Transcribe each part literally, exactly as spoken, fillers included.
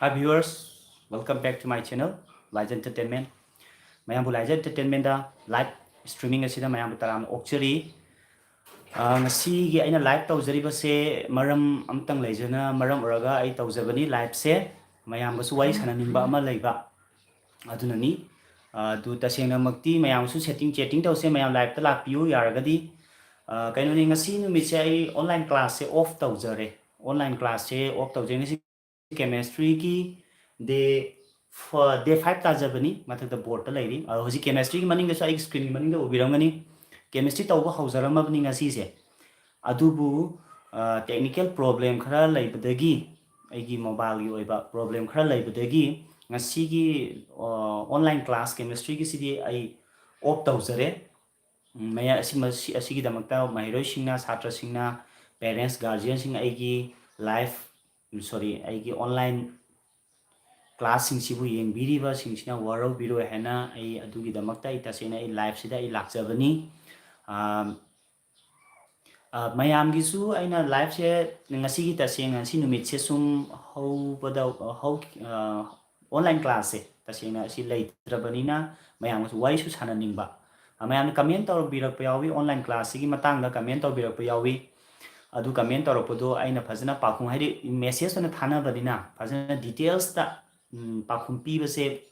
Hi viewers, welcome back to my channel, Laija Entertainment. ꯃꯌꯥꯝꯕꯨ Laija Entertainmentꯗ live streaming ꯑꯁꯤꯗ ꯃꯌꯥꯝꯕꯨ ꯇꯔꯥꯝꯅ ꯑꯣꯛꯆꯔꯤ꯫ ꯑ, ꯉꯁꯤꯒꯤ ꯑꯩꯅ live ꯇꯧꯖꯔꯤꯕꯁꯦ ꯃꯔꯝ ꯑꯝꯇꯪ ꯂꯩꯖꯅ ꯃꯔꯝ ꯑꯣꯏꯔꯒ ꯑꯩ ꯇꯧꯖꯕꯅꯤ liveꯁꯦ꯫ ꯃꯌꯥꯝꯒꯁꯨ ꯋꯥꯔꯤ ꯁꯥꯟꯅꯅꯤꯡꯕ ꯑꯃ ꯂꯩꯕ ꯑꯗꯨꯅꯅꯤ꯫ ꯑ, ꯑꯗꯨ ꯇꯁꯦꯡꯅꯃꯛꯇꯤ ꯃꯌꯥꯝꯁꯨ setting chatting ꯇꯧꯁꯦ, ꯃꯌꯥꯝ liveꯇ ꯂꯥꯛꯄꯤꯌꯨ ꯌꯥꯔꯒꯗꯤ꯫ ꯑ, ꯀꯩꯅꯣꯅꯤ, ꯉꯁꯤ ꯅꯨꯃꯤꯠꯁꯦ ꯑꯩ online classꯁꯦ off ꯇꯧꯖꯔꯦ꯫ Online classꯁꯦ off ꯇꯧꯖꯩ꯫ ꯉꯁꯤ chemistryꯒꯤ day ꯐ-, day five ꯇꯥꯖꯕꯅꯤ, ꯃꯊꯛꯇ boardꯇ ꯂꯩꯔꯤ꯫ ꯑꯗꯣ ꯍꯧꯖꯤꯛ chemistryꯒꯤ ꯃꯅꯤꯡꯗꯁꯨ ꯑꯩꯒꯤ screenꯒꯤ ꯃꯅꯤꯡꯗ ꯎꯕꯤꯔꯝꯒꯅꯤ, chemistry ꯇꯧꯕ ꯍꯧꯖꯔꯝꯃꯕꯅꯤ ꯉꯁꯤꯁꯦ꯫ ꯑꯗꯨꯕꯨ, ꯑ, technical problem ꯈꯔ ꯂꯩꯕꯗꯒꯤ, ꯑꯩꯒꯤ mobileꯒꯤ ꯑꯣꯏꯕ problem ꯈꯔ ꯂꯩꯕꯗꯒꯤ ꯉꯁꯤꯒꯤ, ꯑ, online class chemistryꯒꯤꯁꯤꯗꯤ ꯑꯩ off ꯇꯧꯖꯔꯦ꯫ ꯎꯝ, ꯃꯌꯥ-, ꯑꯁꯤ-, ꯃꯁꯤ-, ꯑꯁꯤꯒꯤꯗꯃꯛꯇ ꯃꯍꯩꯔꯣꯏꯁꯤꯡꯅ, ꯁꯥꯇ꯭ꯔꯁꯤꯡꯅ, parents, guardianꯁꯤꯡ ꯑꯩꯒꯤ live, sorry, ꯑꯩꯒꯤ online classꯁꯤꯡꯁꯤꯕꯨ ꯌꯦꯡꯕꯤꯔꯤꯕꯁꯤꯡꯁꯤꯅ ꯋꯥꯔꯧꯕꯤꯔꯣꯏ ꯍꯥꯏꯅ ꯑꯩ ꯑꯗꯨꯒꯤꯗꯃꯛꯇ ꯑꯩ ꯇꯁꯦꯡꯅ ꯑꯩ liveꯁꯤꯗ ꯑꯩ ꯂꯥꯛꯆꯕꯅꯤ꯫ ꯑꯥ, ꯑꯥ, ꯃꯌꯥꯝꯒꯤꯁꯨ ꯑꯩꯅ liveꯁꯦ ꯉꯁꯤꯒꯤ ꯇꯁꯦꯡꯅ ꯉꯁꯤ ꯅꯨꯃꯤꯠꯁꯦ ꯁꯨꯝ ꯍꯧꯕꯗ, ꯍꯧ-, ꯑꯥ, online classꯁꯦ ꯇꯁꯦꯡꯅ ꯑꯁꯤ ꯂꯩꯇ꯭ꯔꯕꯅꯤꯅ ꯃꯌꯥꯝꯒꯁꯨ ꯋꯥꯔꯤꯁꯨ ꯁꯥꯟꯅꯅꯤꯡꯕ꯫ ꯑ, ꯃꯌꯥꯝꯅ comment ꯇꯧꯕꯤꯔꯛꯄ ꯌꯥꯎꯏ, online classꯁꯤꯒꯤ ꯃꯇꯥꯡꯗ comment ꯇꯧꯕꯤꯔꯛꯄ ꯌꯥꯎꯏ꯫ ꯑꯗꯨ comment ꯇꯧꯔꯛꯄꯗꯣ ꯑꯩꯅ ꯐꯖꯅ ꯄꯥꯎꯈꯨꯝ, ꯍꯥꯏꯗꯤ message ꯑꯣꯏꯅ ꯊꯥꯅꯕꯅꯤꯅ ꯐꯖꯅ detailsꯇ, ꯎꯝ, ꯄꯥꯎꯈꯨꯝ ꯄꯤꯕꯁꯦ,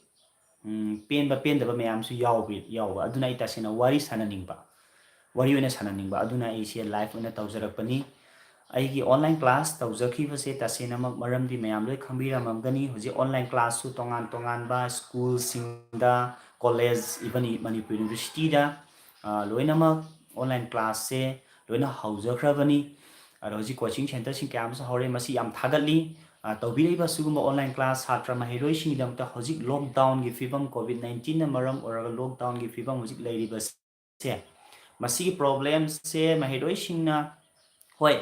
ꯎꯝ, ꯄꯦꯟꯕ ꯄꯦꯟꯗꯕ ꯃꯌꯥꯝꯁꯨ ꯌꯥꯎꯕꯤ-, ꯌꯥꯎꯕ꯫ ꯑꯗꯨꯅ ꯑꯩ ꯇꯁꯦꯡꯅ ꯋꯥꯔꯤ ꯁꯥꯟꯅꯅꯤꯡꯕ, ꯋꯥꯔꯤ ꯑꯣꯏꯅ ꯁꯥꯟꯅꯅꯤꯡꯕ꯫ ꯑꯗꯨꯅ ꯑꯩꯁꯦ live ꯑꯣꯏꯅ ꯇꯧꯖꯔꯛꯄꯅꯤ꯫ ꯑꯩꯒꯤ online class ꯇꯧꯖꯈꯤꯕꯁꯦ ꯇꯁꯦꯡꯅꯃꯛ ꯃꯔꯝꯗꯤ ꯃꯌꯥꯝ ꯂꯣꯏ ꯈꯪꯕꯤꯔꯝꯃꯝꯒꯅꯤ꯫ ꯍꯧꯖꯤꯛ online classꯁꯨ ꯇꯣꯉꯥꯟ ꯇꯣꯉꯥꯟꯕ schoolꯁꯤꯡꯗ, college, even ꯃꯅꯤꯄꯨꯔ universityꯗ, ꯑ, ꯂꯣꯏꯅꯃꯛ online classꯁꯦ ꯂꯣꯏꯅ ꯍꯧꯖꯈ꯭ꯔꯕꯅꯤ꯫ ꯑꯗꯣ ꯍꯧꯖꯤꯛ coaching centreꯁꯤꯡ ꯀꯌꯥ ꯑꯃꯁꯨ ꯍꯧꯔꯦ꯫ ꯃꯁꯤ ꯌꯥꯝ ꯊꯥꯒꯠꯂꯤ꯫ ꯑ, ꯇꯧꯕꯤꯔꯛꯏꯕ ꯑꯁꯤꯒꯨꯝꯕ online class ꯁꯥꯇ꯭ꯔ ꯃꯍꯩꯔꯣꯏꯁꯤꯡꯒꯤꯗꯃꯛꯇ ꯍꯧꯖꯤꯛ lockdownꯒꯤ ꯐꯤꯕꯝ, COVID nineteenꯅ ꯃꯔꯝ ꯑꯣꯏꯔꯒ lockdownꯒꯤ ꯐꯤꯕꯝ ꯍꯧꯖꯤꯛ ꯂꯩꯔꯤꯕꯁꯦ, ꯃꯁꯤꯒꯤ problemꯁꯦ ꯃꯍꯩꯔꯣꯏꯁꯤꯡꯅ, ꯍꯣꯏ,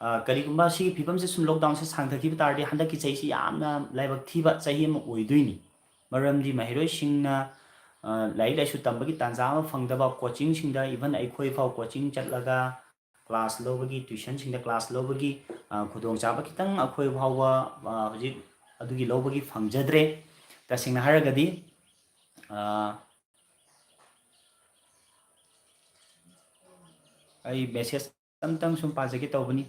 ꯑ, ꯀꯔꯤꯒꯨꯝꯕ ꯁꯤꯒꯤ ꯐꯤꯕꯝꯁꯦ ꯁꯨꯝ lockdownꯁꯦ ꯁꯥꯡꯊꯈꯤꯕ ꯇꯥꯔꯗꯤ ꯍꯟꯗꯛꯀꯤ ꯆꯍꯤꯁꯤ ꯌꯥꯝꯅ ꯂꯥꯏꯕꯛ ꯊꯤꯕ ꯆꯍꯤ ꯑꯃ ꯑꯣꯏꯗꯣꯏꯅꯤ꯫ ꯃꯔꯝꯗꯤ ꯃꯍꯩꯔꯣꯏꯁꯤꯡꯅ, ꯑ, ꯂꯥꯏꯔꯤꯛ ꯂꯥꯏꯁꯨ ꯇꯝꯕꯒꯤ ꯇꯥꯟꯖꯥ ꯑꯃ ꯐꯪꯗꯕ, coachingꯁꯤꯡꯗ, even ꯑꯩꯈꯣꯏ ꯐꯥꯎ coaching ꯆꯠꯂꯒ class ꯂꯧꯕꯒꯤ, tuitionꯁꯤꯡꯗ class ꯂꯧꯕꯒꯤ, ꯑ, ꯈꯨꯗꯣꯡꯆꯥꯕ ꯈꯤꯇꯪ ꯑꯩꯈꯣꯏ ꯐꯥꯎꯕ, ꯑ, ꯍꯧꯖꯤꯛ ꯑꯗꯨꯒꯤ ꯂꯧꯕꯒꯤ ꯐꯪꯖꯗ꯭ꯔꯦ꯫ ꯇꯁꯦꯡꯅ ꯍꯥꯏꯔꯒꯗꯤ, ꯑ, ꯑꯩ message ꯑꯝꯇꯪ ꯁꯨꯝ ꯄꯥꯖꯒꯦ ꯇꯧꯕꯅꯤ꯫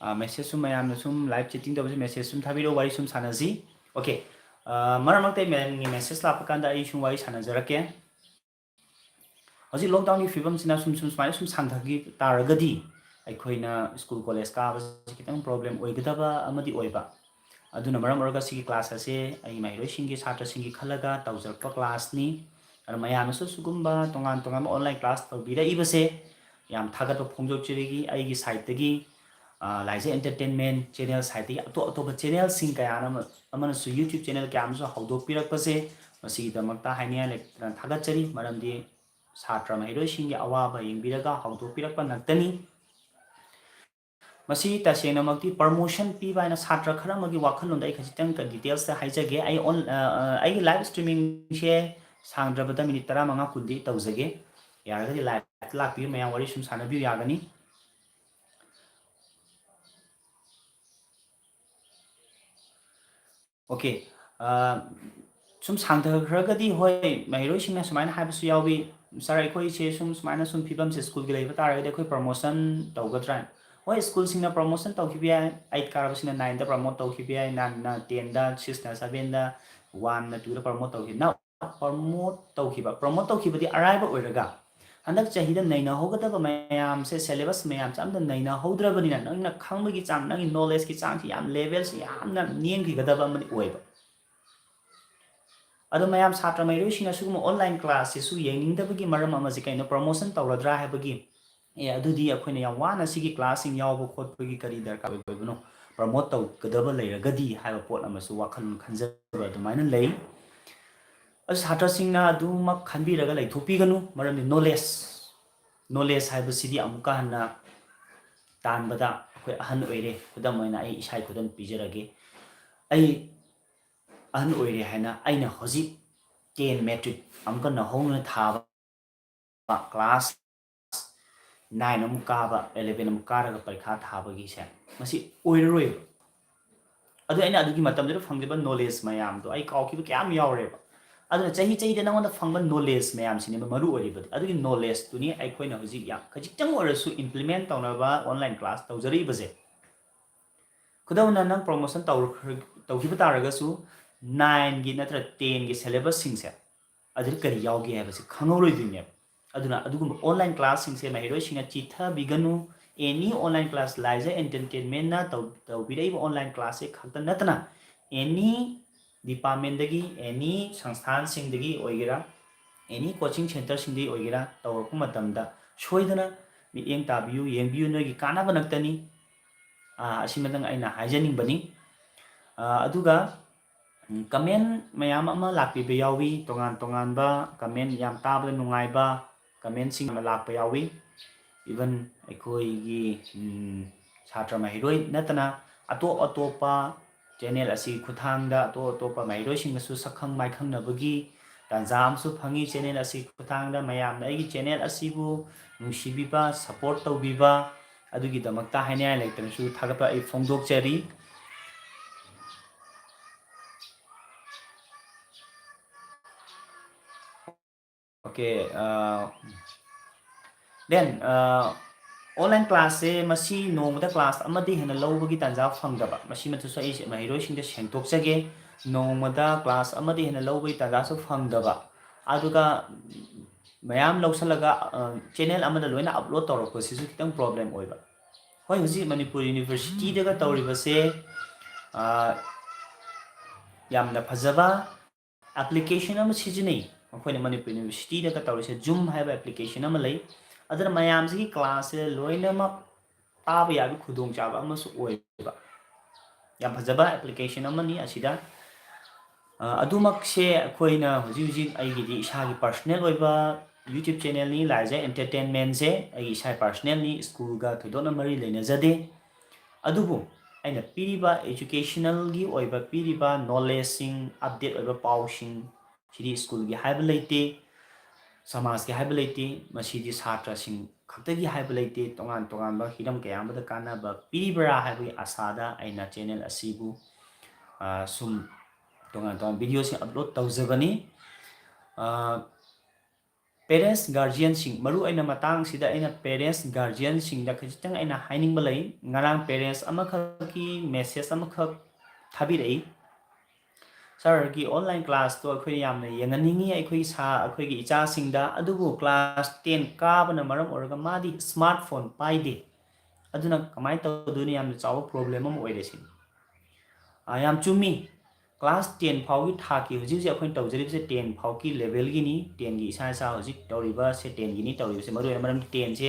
ꯑ, message ꯁꯨꯝ ꯃꯌꯥꯝꯅ ꯁꯨꯝ live chatting ꯇꯧꯕꯁꯦ message ꯁꯨꯝ ꯊꯥꯕꯤꯔꯛꯑꯣ, ꯋꯥꯔꯤ ꯁꯨꯝ ꯁꯥꯟꯅꯁꯤ꯫ Okay, ꯑ, ꯃꯔꯛ ꯃꯔꯛꯇ ꯑꯩ ꯃꯌꯥꯝꯒꯤ message ꯂꯥꯛꯄ ꯀꯥꯟꯗ ꯑꯩ ꯁꯨꯝ ꯋꯥꯔꯤ ꯁꯥꯟꯅꯖꯔꯛꯀꯦ꯫ ꯍꯧꯖꯤꯛ lockdownꯒꯤ ꯐꯤꯕꯝꯁꯤꯅ ꯁꯨꯝ, ꯁꯨꯝ, ꯁꯨꯃꯥꯏꯅ ꯁꯨꯝ ꯁꯥꯡꯊꯈꯤ ꯇꯥꯔꯒꯗꯤ ꯑꯩꯈꯣꯏꯅ school college ꯀꯥꯕꯁꯤ ꯈꯤꯇꯪ problem ꯑꯣꯏꯒꯗꯕ ꯑꯃꯗꯤ ꯑꯣꯏꯕ꯫ ꯑꯗꯨꯅ ꯃꯔꯝ ꯑꯣꯏꯔꯒ ꯁꯤꯒꯤ class ꯑꯁꯦ ꯑꯩ ꯃꯍꯩꯔꯣꯏꯁꯤꯡꯒꯤ, ꯁꯥꯇ꯭ꯔꯁꯤꯡꯒꯤ ꯈꯜꯂꯒ ꯇꯧꯖꯔꯛꯄ classꯅꯤ꯫ ꯑꯗꯨꯅ ꯃꯌꯥꯝꯅꯁꯨ ꯁꯤꯒꯨꯝꯕ ꯇꯣꯉꯥꯟ ꯇꯣꯉꯥꯟꯕ online class ꯇꯧꯕꯤꯔꯛꯏꯕꯁꯦ ꯌꯥꯝ ꯊꯥꯒꯠꯄ ꯐꯣꯡꯗꯣꯛꯆꯔꯤ ꯑꯩꯒꯤ sideꯇꯒꯤ꯫ ꯑ, ꯂꯥꯏꯖ Entertainment channel sideꯇꯒꯤ ꯑꯇꯣꯞ ꯑꯇꯣꯞꯄ channelꯁꯤꯡ ꯀꯌꯥ ꯑꯃ, ꯑꯃꯅꯁꯨ YouTube channel ꯀꯌꯥ ꯑꯃꯁꯨ ꯍꯧꯗꯣꯛꯄꯤꯔꯛꯄꯁꯦ ꯃꯁꯤꯒꯤꯗꯃꯛꯇ ꯍꯥꯏꯅꯤꯡꯉꯥꯏ ꯂꯩꯇꯅ ꯊꯥꯒꯠꯆꯔꯤ, ꯃꯔꯝꯗꯤ ꯁꯥꯇ꯭ꯔ ꯃꯍꯩꯔꯣꯏꯁꯤꯡꯒꯤ ꯑꯋꯥꯕ ꯌꯦꯡꯕꯤꯔꯒ ꯍꯧꯗꯣꯛꯄꯤꯔꯛꯄ ꯉꯥꯛꯇꯅꯤ꯫ ꯃꯁꯤ ꯇꯁꯦꯡꯅꯃꯛꯇꯤ promotion ꯄꯤꯕ ꯍꯥꯏꯅ ꯁꯥꯇ꯭ꯔ ꯈꯔ ꯑꯃꯒꯤ ꯋꯥꯈꯜꯂꯣꯟꯗ ꯑꯩ ꯈꯖꯤꯛꯇꯪ detailsꯇ ꯍꯥꯏꯖꯒꯦ꯫ ꯑꯩ on-, ꯑ, ꯑ, ꯑꯩꯒꯤ live streamingꯁꯦ ꯁꯥꯡꯗ꯭ꯔꯕꯗ minute ꯇꯔꯥꯃꯉꯥ ꯀꯨꯟꯗꯤ ꯇꯧꯖꯒꯦ꯫ ꯌꯥꯔꯒꯗꯤ liveꯇ ꯂꯥꯛꯄꯤꯌꯨ, ꯃꯌꯥꯝ ꯋꯥꯔꯤ ꯁꯨꯝ ꯁꯥꯟꯅꯕꯤꯌꯨ ꯌꯥꯒꯅꯤ꯫ Okay, ꯑ, ꯁꯨꯝ ꯁꯥꯡꯊꯈ꯭ꯔꯒꯗꯤ, ꯍꯣꯏ, ꯃꯍꯩꯔꯣꯏꯁꯤꯡꯅ ꯁꯨꯃꯥꯏꯅ ꯍꯥꯏꯕꯁꯨ ꯌꯥꯎꯏ, "Sir, ꯑꯩꯈꯣꯏꯁꯦ ꯁꯨꯝ ꯁꯨꯃꯥꯏꯅ ꯁꯨꯝ ꯐꯤꯕꯝꯁꯦ schoolꯒꯤ ꯂꯩꯕ ꯇꯥꯔꯒꯗꯤ ꯑꯩꯈꯣꯏ promotion ꯇꯧꯒꯗ꯭ꯔꯥ?" ꯍꯣꯏ, schoolꯁꯤꯡꯅ promotion ꯇꯧꯈꯤꯕ ꯌꯥꯏ, eight ꯀꯥꯔꯕꯁꯤꯡꯅ nineꯗ promote ꯇꯧꯈꯤꯕ ꯌꯥꯏ, nineꯅ tenꯗ, sixꯅ sevenꯗ, oneꯅ twoꯗ promote ꯇꯧꯈꯤ꯫ Now, promote ꯇꯧꯈꯤꯕ, promote ꯇꯧꯈꯤꯕꯗꯤ ꯑꯔꯥꯏꯕ ꯑꯣꯏꯔꯒ, ꯍꯟꯗꯛ ꯆꯍꯤꯗ ꯅꯩꯅꯍꯧꯒꯗꯕ ꯃꯌꯥꯝꯁꯦ, syllabus ꯃꯌꯥꯝꯁꯦ ꯑꯝꯇ ꯅꯩꯅꯍꯧꯗ꯭ꯔꯕꯅꯤꯅ, ꯅꯪꯅ ꯈꯪꯕꯒꯤ ꯆꯥꯡ, ꯅꯪꯒꯤ knowledgeꯀꯤ ꯆꯥꯡꯁꯤ ꯌꯥꯝ, levelꯁꯤ ꯌꯥꯝꯅ ꯅꯦꯝꯈꯤꯒꯗꯕ ꯑꯃꯗꯤ ꯑꯣꯏꯕ꯫ ꯑꯗꯣ ꯃꯌꯥꯝ ꯁꯥꯇ꯭ꯔ ꯃꯍꯩꯔꯣꯏꯁꯤꯡꯅ ꯁꯤꯒꯨꯝꯕ online classꯁꯤꯁꯨ ꯌꯦꯡꯅꯤꯡꯗꯕꯒꯤ ꯃꯔꯝ ꯑꯃꯁꯦ ꯀꯩꯅꯣ? Promotion ꯇꯧꯔꯗ꯭ꯔꯥ ꯍꯥꯏꯕꯒꯤ꯫ ꯑꯦ, ꯑꯗꯨꯗꯤ ꯑꯩꯈꯣꯏꯅ ꯌꯥꯝ ꯋꯥꯅ ꯁꯤꯒꯤ classꯁꯤꯡ ꯌꯥꯎꯕ ꯈꯣꯠꯄꯒꯤ ꯀꯔꯤ ꯗꯔꯀꯥꯔ ꯑꯣꯏꯕꯅꯣ? Promote ꯇꯧꯒꯗꯕ ꯂꯩꯔꯒꯗꯤ ꯍꯥꯏꯕ ꯄꯣꯠ ꯑꯃꯁꯨ ꯋꯥꯈꯜ ꯈꯟꯖꯕ ꯑꯗꯨꯃꯥꯏꯅ ꯂꯩ꯫ ꯑꯗꯨ ꯁꯥꯇ꯭ꯔꯁꯤꯡꯅ ꯑꯗꯨꯃꯛ ꯈꯟꯕꯤꯔꯒ ꯂꯩꯊꯣꯛꯄꯤꯒꯅꯨ, ꯃꯔꯝꯗꯤ knowledge, knowledge ꯍꯥꯏꯕꯁꯤꯗꯤ ꯑꯃꯨꯛꯀ ꯍꯟꯅ ꯇꯥꯟꯕꯗ ꯑꯩꯈꯣꯏ ꯑꯍꯟ ꯑꯣꯏꯔꯦ꯫ ꯈꯨꯗꯝ ꯑꯣꯏꯅ ꯑꯩ ꯏꯁꯥꯒꯤ ꯈꯨꯗꯝ ꯄꯤꯖꯔꯒꯦ꯫ ꯑꯩ ꯑꯍꯟ ꯑꯣꯏꯔꯦ ꯍꯥꯏꯅ ꯑꯩꯅ ꯍꯧꯖꯤꯛ ten matric ꯑꯃꯨꯛꯀ ꯅꯧꯍꯧꯅ ꯊꯥꯕ, class nine ꯑꯃꯨꯛ ꯀꯥꯕ, eleven ꯑꯃꯨꯛ ꯀꯥꯔꯒ ꯄꯔꯤꯈꯥ ꯊꯥꯕꯒꯤꯁꯦ, ꯃꯁꯤ ꯑꯣꯏꯔꯔꯣꯏꯕ꯫ ꯑꯗꯨ ꯑꯩꯅ ꯑꯗꯨꯒꯤ ꯃꯇꯝꯗꯨꯗ ꯐꯪꯈꯤꯕ ꯅꯣꯂꯦꯖ ꯃꯌꯥꯝꯗꯣ ꯑꯩ ꯀꯥꯎꯈꯤꯕ ꯀꯌꯥꯝ ꯌꯥꯎꯔꯦꯕ꯫ ꯑꯗꯨꯅ ꯆꯍꯤ ꯆꯍꯤꯗ ꯅꯉꯣꯟꯗ ꯐꯪꯕ ꯅꯣꯂꯦꯖ ꯃꯌꯥꯝꯁꯤꯅꯦꯕ ꯃꯔꯨ ꯑꯣꯏꯔꯤꯕꯗꯤ꯫ ꯑꯗꯨꯒꯤ ꯅꯣꯂꯦꯖꯇꯨꯅꯤ ꯑꯩꯈꯣꯏꯅ ꯍꯧꯖꯤꯛ ꯌꯥꯝ ꯈꯖꯤꯛꯇꯪ ꯑꯣꯏꯔꯁꯨ ꯏꯝꯄ꯭ꯂꯤꯃꯦꯟ ꯇꯧꯅꯕ ꯑꯣꯟꯂꯥꯏꯟ ꯀ꯭ꯂꯥꯁ ꯇꯧꯖꯔꯛꯏꯕꯁꯦ꯫ ꯈꯨꯗꯝ ꯑꯣꯏꯅ, ꯅꯪ ꯄ꯭ꯔꯣꯃꯣꯁꯟ ꯇꯧꯔꯛꯈ꯭ꯔ-, ꯇꯧꯈꯤꯕ ꯇꯥꯔꯒꯁꯨ, ꯅꯥꯏꯟꯒꯤ ꯅꯠꯇ꯭ꯔ ꯇꯦꯟꯒꯤ ꯁꯦꯂꯦꯕꯁꯁꯤꯡꯁꯦ ꯑꯗꯨꯗ ꯀꯔꯤ ꯌꯥꯎꯒꯦ ꯍꯥꯏꯕꯁꯤ ꯈꯪꯍꯧꯔꯣꯏꯗꯣꯏꯅꯦꯕ꯫ ꯑꯗꯨꯅ ꯑꯗꯨꯒꯨꯝꯕ ꯑꯣꯟꯂꯥꯏꯟ ꯀ꯭ꯂꯥꯁꯁꯤꯡꯁꯦ ꯃꯍꯩꯔꯣꯏꯁꯤꯡꯅ ꯆꯤꯊꯕꯤꯒꯅꯨ꯫ ꯑꯦꯅꯤ ꯑꯣꯟꯂꯥꯏꯟ ꯀ꯭ꯂꯥꯁ, ꯂꯥꯏꯖ ꯑꯦꯟꯇꯔꯇꯦꯟꯃꯦꯟꯅ ꯇꯧ-, ꯇꯧꯕꯤꯔꯛꯏꯕ ꯑꯣꯟꯂꯥꯏꯟ ꯀ꯭ꯂꯥꯁꯁꯦ ꯈꯛꯇ ꯅꯠꯇꯅ, ꯑꯦꯅꯤ ꯗꯤꯄꯥꯔꯠꯃꯦꯟꯗꯒꯤ, ꯑꯦꯅꯤ ꯁꯪꯁꯊꯥꯟꯁꯤꯡꯗꯒꯤ ꯑꯣꯏꯒꯦꯔꯥ, ꯑꯦꯅꯤ ꯀꯣꯆꯤꯡ ꯁꯦꯟꯇꯔꯁꯤꯡꯗꯒꯤ ꯑꯣꯏꯒꯦꯔꯥ, ꯇꯧꯔꯛꯄ ꯃꯇꯝꯗ ꯁꯣꯏꯗꯅ ꯃꯤꯠꯌꯦꯡ ꯇꯥꯕꯤꯌꯨ, ꯌꯦꯡꯕꯤꯌꯨ, ꯅꯣꯏꯒꯤ ꯀꯥꯟꯅꯕ ꯉꯥꯛꯇꯅꯤ꯫ ꯑꯥ, ꯑꯁꯤꯃꯇꯪ ꯑꯩꯅ ꯍꯥꯏꯖꯅꯤꯡꯕꯅꯤ꯫ ꯑꯥ, ꯑꯗꯨꯒ, ꯎꯝ, ꯀꯃꯦꯟ ꯃꯌꯥꯝ ꯑꯃ ꯂꯥꯛꯄꯤꯕ ꯌꯥꯎꯏ, ꯇꯣꯉꯥꯟ ꯇꯣꯉꯥꯟꯕ ꯀꯃꯦꯟ, ꯌꯥꯝ ꯇꯥꯕꯗ ꯅꯨꯡꯉꯥꯏꯕ ꯀꯃꯦꯟꯁꯤꯡ ꯑꯃ ꯂꯥꯛꯄ ꯌꯥꯎꯏ꯫ Even ꯑꯩꯈꯣꯏꯒꯤ, ꯎꯝ, ꯁꯥꯇ꯭ꯔ ꯃꯍꯩꯔꯣꯏ ꯅꯠꯇꯅ ꯑꯇꯣꯞ ꯑꯇꯣꯞꯄ ꯆꯦꯅꯦꯜ ꯑꯁꯤ ꯈꯨꯠꯊꯥꯡꯗ ꯑꯇꯣꯞ ꯑꯇꯣꯞꯄ ꯃꯍꯩꯔꯣꯏꯁꯤꯡꯒꯁꯨ ꯁꯛꯈꯪ ꯃꯥꯏꯈꯪꯅꯕꯒꯤ ꯇꯥꯟꯖꯥ ꯑꯃꯁꯨ ꯐꯪꯉꯤ꯫ ꯆꯦꯅꯦꯜ ꯑꯁꯤ ꯈꯨꯠꯊꯥꯡꯗ ꯃꯌꯥꯝꯅ ꯑꯩꯒꯤ ꯆꯦꯅꯦꯜ ꯑꯁꯤꯕꯨ ꯅꯨꯡꯁꯤꯕꯤꯕ, ꯁꯄꯣꯔꯠ ꯇꯧꯕꯤꯕ, ꯑꯗꯨꯒꯤꯗꯃꯛꯇ ꯍꯥꯏꯅꯤꯡꯉꯥꯏ ꯂꯩꯇꯅꯁꯨ ꯊꯥꯒꯠꯄ ꯑꯩ ꯐꯣꯡꯗꯣꯛꯆꯔꯤ꯫ Okay, uh, then, uh, online class ꯁꯦ ꯃꯁꯤ ꯅꯣꯡꯃꯗ class ꯑꯃꯗꯤ ꯍꯦꯟꯅ ꯂꯧꯕꯒꯤ ꯇꯥꯟꯖꯥ ꯐꯪꯗꯕ, ꯃꯁꯤꯃꯛꯇꯁꯨ ꯑꯩ ꯃꯍꯩꯔꯣꯏꯁꯤꯡꯗ ꯁꯦꯡꯗꯣꯛꯆꯒꯦ꯫ ꯅꯣꯡꯃꯗ class ꯑꯃꯗꯤ ꯍꯦꯟꯅ ꯂꯧꯕꯒꯤ ꯇꯥꯟꯖꯥꯁꯨ ꯐꯪꯗꯕ, ꯑꯗꯨꯒ ꯃꯌꯥꯝ ꯂꯧꯁꯜꯂꯒ, ꯑ, ꯆꯦꯅꯦꯜ ꯑꯃꯗ ꯂꯣꯏꯅ ꯑꯞꯂꯣꯗ ꯇꯧꯔꯛꯄꯁꯤꯁꯨ ꯈꯤꯇꯪ ꯄ꯭ꯔꯣꯕ꯭ꯂꯦꯝ ꯑꯣꯏꯕ꯫ ꯍꯣꯏ, ꯍꯧꯖꯤꯛ ꯃꯅꯤꯄꯨꯔ ꯌꯨꯅꯤꯚꯔꯁꯤꯇꯤꯗꯒ ꯇꯧꯔꯤꯕꯁꯦ, ꯑ, ꯌꯥꯝꯅ ꯐꯖꯕ ꯑꯦꯄ꯭ꯂꯤꯀꯦꯁꯟ ꯑꯃ ꯁꯤꯖꯤꯟꯅꯩ꯫ ꯑꯩꯈꯣꯏꯅ ꯃꯅꯤꯄꯨꯔ ꯌꯨꯅꯤꯚꯔꯁꯤꯇꯤꯗꯒ ꯇꯧꯔꯤꯁꯦ Zoom ꯍꯥꯏꯕ ꯑꯦꯄ꯭ꯂꯤꯀꯦꯁꯟ ꯑꯃ ꯂꯩ꯫ ꯑꯗꯨꯅ ꯃꯌꯥꯝꯁꯤꯒꯤ ꯀ꯭ꯂꯥꯁꯁꯦ ꯂꯣꯏꯅꯃꯛ ꯇꯥꯕ ꯌꯥꯕꯒꯤ ꯈꯨꯗꯣꯡꯆꯥꯕ ꯑꯃꯁꯨ ꯑꯣꯏꯕ ꯌꯥꯝ ꯐꯖꯕ ꯑꯦꯄ꯭ꯂꯤꯀꯦꯁꯟ ꯑꯃꯅꯤ꯫ ꯑꯁꯤꯗ, ꯑ, ꯑꯗꯨꯃꯛꯁꯦ ꯑꯩꯈꯣꯏꯅ ꯍꯧꯖꯤꯛ ꯍꯧꯖꯤꯛ ꯑꯩꯒꯤꯗꯤ ꯏꯁꯥꯒꯤ ꯄꯔꯁꯅꯦꯜ ꯑꯣꯏꯕ YouTube ꯆꯦꯅꯦꯜꯅꯤ, ꯂꯥꯏꯖꯥ ꯑꯦꯟꯇꯔꯇꯦꯟꯃꯦꯟꯁꯦ ꯑꯩꯒꯤ ꯏꯁꯥꯒꯤ ꯄꯔꯁꯅꯦꯜꯅꯤ, ꯁ꯭ꯀꯨꯜꯒ ꯊꯣꯏꯗꯣꯛꯅ ꯃꯔꯤ ꯂꯩꯅꯖꯗꯦ꯫ ꯑꯗꯨꯕꯨ ꯑꯩꯅ ꯄꯤꯔꯤꯕ educational ꯒꯤ ꯑꯣꯏꯕ ꯄꯤꯔꯤꯕ ꯅꯣꯂꯦꯖꯁꯤꯡ, ꯑꯞꯗꯦꯠ ꯑꯣꯏꯕ ꯄꯥꯎꯁꯤꯡ ꯁꯤꯗꯤ ꯁ꯭ꯀꯨꯜꯒꯤ ꯍꯥꯏꯕ ꯂꯩꯇꯦ꯫ ꯁꯃꯥꯖꯀꯤ ꯍꯥꯏꯕ ꯂꯩꯇꯦ, ꯃꯁꯤꯗꯤ ꯁꯥꯇ꯭ꯔꯁꯤꯡ ꯈꯛꯇꯒꯤ ꯍꯥꯏꯕ ꯂꯩꯇꯦ, ꯇꯣꯉꯥꯟ ꯇꯣꯉꯥꯟꯕ ꯍꯤꯔꯝ ꯀꯌꯥ ꯑꯃꯗ ꯀꯥꯟꯅꯕ ꯄꯤꯔꯤꯕ꯭ꯔꯥ ꯍꯥꯏꯕꯒꯤ ꯑꯁꯥꯗ ꯑꯩꯅ ꯆꯦꯅꯦꯜ ꯑꯁꯤꯕꯨ, ꯑ, ꯁꯨꯝ ꯇꯣꯉꯥꯟ ꯇꯣꯉꯥꯟꯕ ꯚꯤꯗꯤꯑꯣꯁꯤꯡ ꯑꯞꯂꯣꯗ ꯇꯧꯖꯕꯅꯤ꯫ ꯑ, ꯄꯦꯔꯦꯟꯁ ꯒꯥꯔꯖꯤꯌꯟꯁꯤꯡ, ꯃꯔꯨ ꯑꯣꯏꯅ ꯃꯇꯥꯡꯁꯤꯗ ꯑꯩꯅ ꯄꯦꯔꯦꯟꯁ ꯒꯥꯔꯖꯤꯌꯟꯁꯤꯡꯗ ꯈꯖꯤꯛꯇꯪ ꯑꯩꯅ ꯍꯥꯏꯅꯤꯡꯕ ꯂꯩ꯫ ꯉꯔꯥꯡ ꯄꯦꯔꯦꯟꯁ ꯑꯃꯈꯛꯀꯤ ꯃꯦꯁꯦꯖ ꯑꯃꯈꯛ ꯊꯥꯕꯤꯔꯛꯏ, "ꯁꯥꯔꯒꯤ ꯑꯣꯟꯂꯥꯏꯟ ꯀ꯭ꯂꯥꯁꯇꯣ ꯑꯩꯈꯣꯏ ꯌꯥꯝꯅ ꯌꯦꯡꯍꯟꯅꯤꯡꯉꯤ, ꯑꯩꯈꯣꯏꯒꯤ ꯁꯥ-, ꯑꯩꯈꯣꯏꯒꯤ ꯏꯆꯥꯁꯤꯡꯗ, ꯑꯗꯨꯕꯨ ꯀ꯭ꯂꯥꯁ ꯇꯦꯟ ꯀꯥꯕꯅ ꯃꯔꯝ ꯑꯣꯏꯔꯒ ꯃꯥꯗꯤ ꯁ꯭ꯃꯥꯔꯠ ꯐꯣꯟ ꯄꯥꯏꯗꯦ, ꯑꯗꯨꯅ ꯀꯃꯥꯏꯅ ꯇꯧꯗꯣꯏꯅꯣ? ꯌꯥꯝꯅ ꯆꯥꯎꯕ ꯄ꯭ꯔꯣꯕ꯭ꯂꯦꯝ ꯑꯃ ꯑꯣꯏꯔꯦ" ꯁꯤꯅꯤ꯫ ꯑꯥ, ꯌꯥꯝ ꯆꯨꯝꯃꯤ꯫ ꯀ꯭ꯂꯥꯁ ꯇꯦꯟ ꯐꯥꯎꯒꯤ ꯊꯥꯛꯀꯤ ꯍꯧꯖꯤꯛ ꯍꯧꯖꯤꯛ ꯑꯩꯈꯣꯏꯅ ꯇꯧꯖꯔꯤꯕꯁꯦ ꯇꯦꯟ ꯐꯥꯎꯒꯤ ꯂꯦꯚꯦꯜꯒꯤꯅꯤ, ꯇꯦꯟꯒꯤ ꯏꯁꯥ ꯏꯁꯥ ꯍꯧꯖꯤꯛ ꯇꯧꯔꯤꯕꯁꯦ ꯇꯦꯟꯒꯤꯅꯤ ꯇꯧꯔꯤꯕꯁꯦ, ꯃꯔꯨ ꯑꯣꯏꯅ ꯃꯔꯝꯗꯤ ꯇꯦꯟꯁꯦ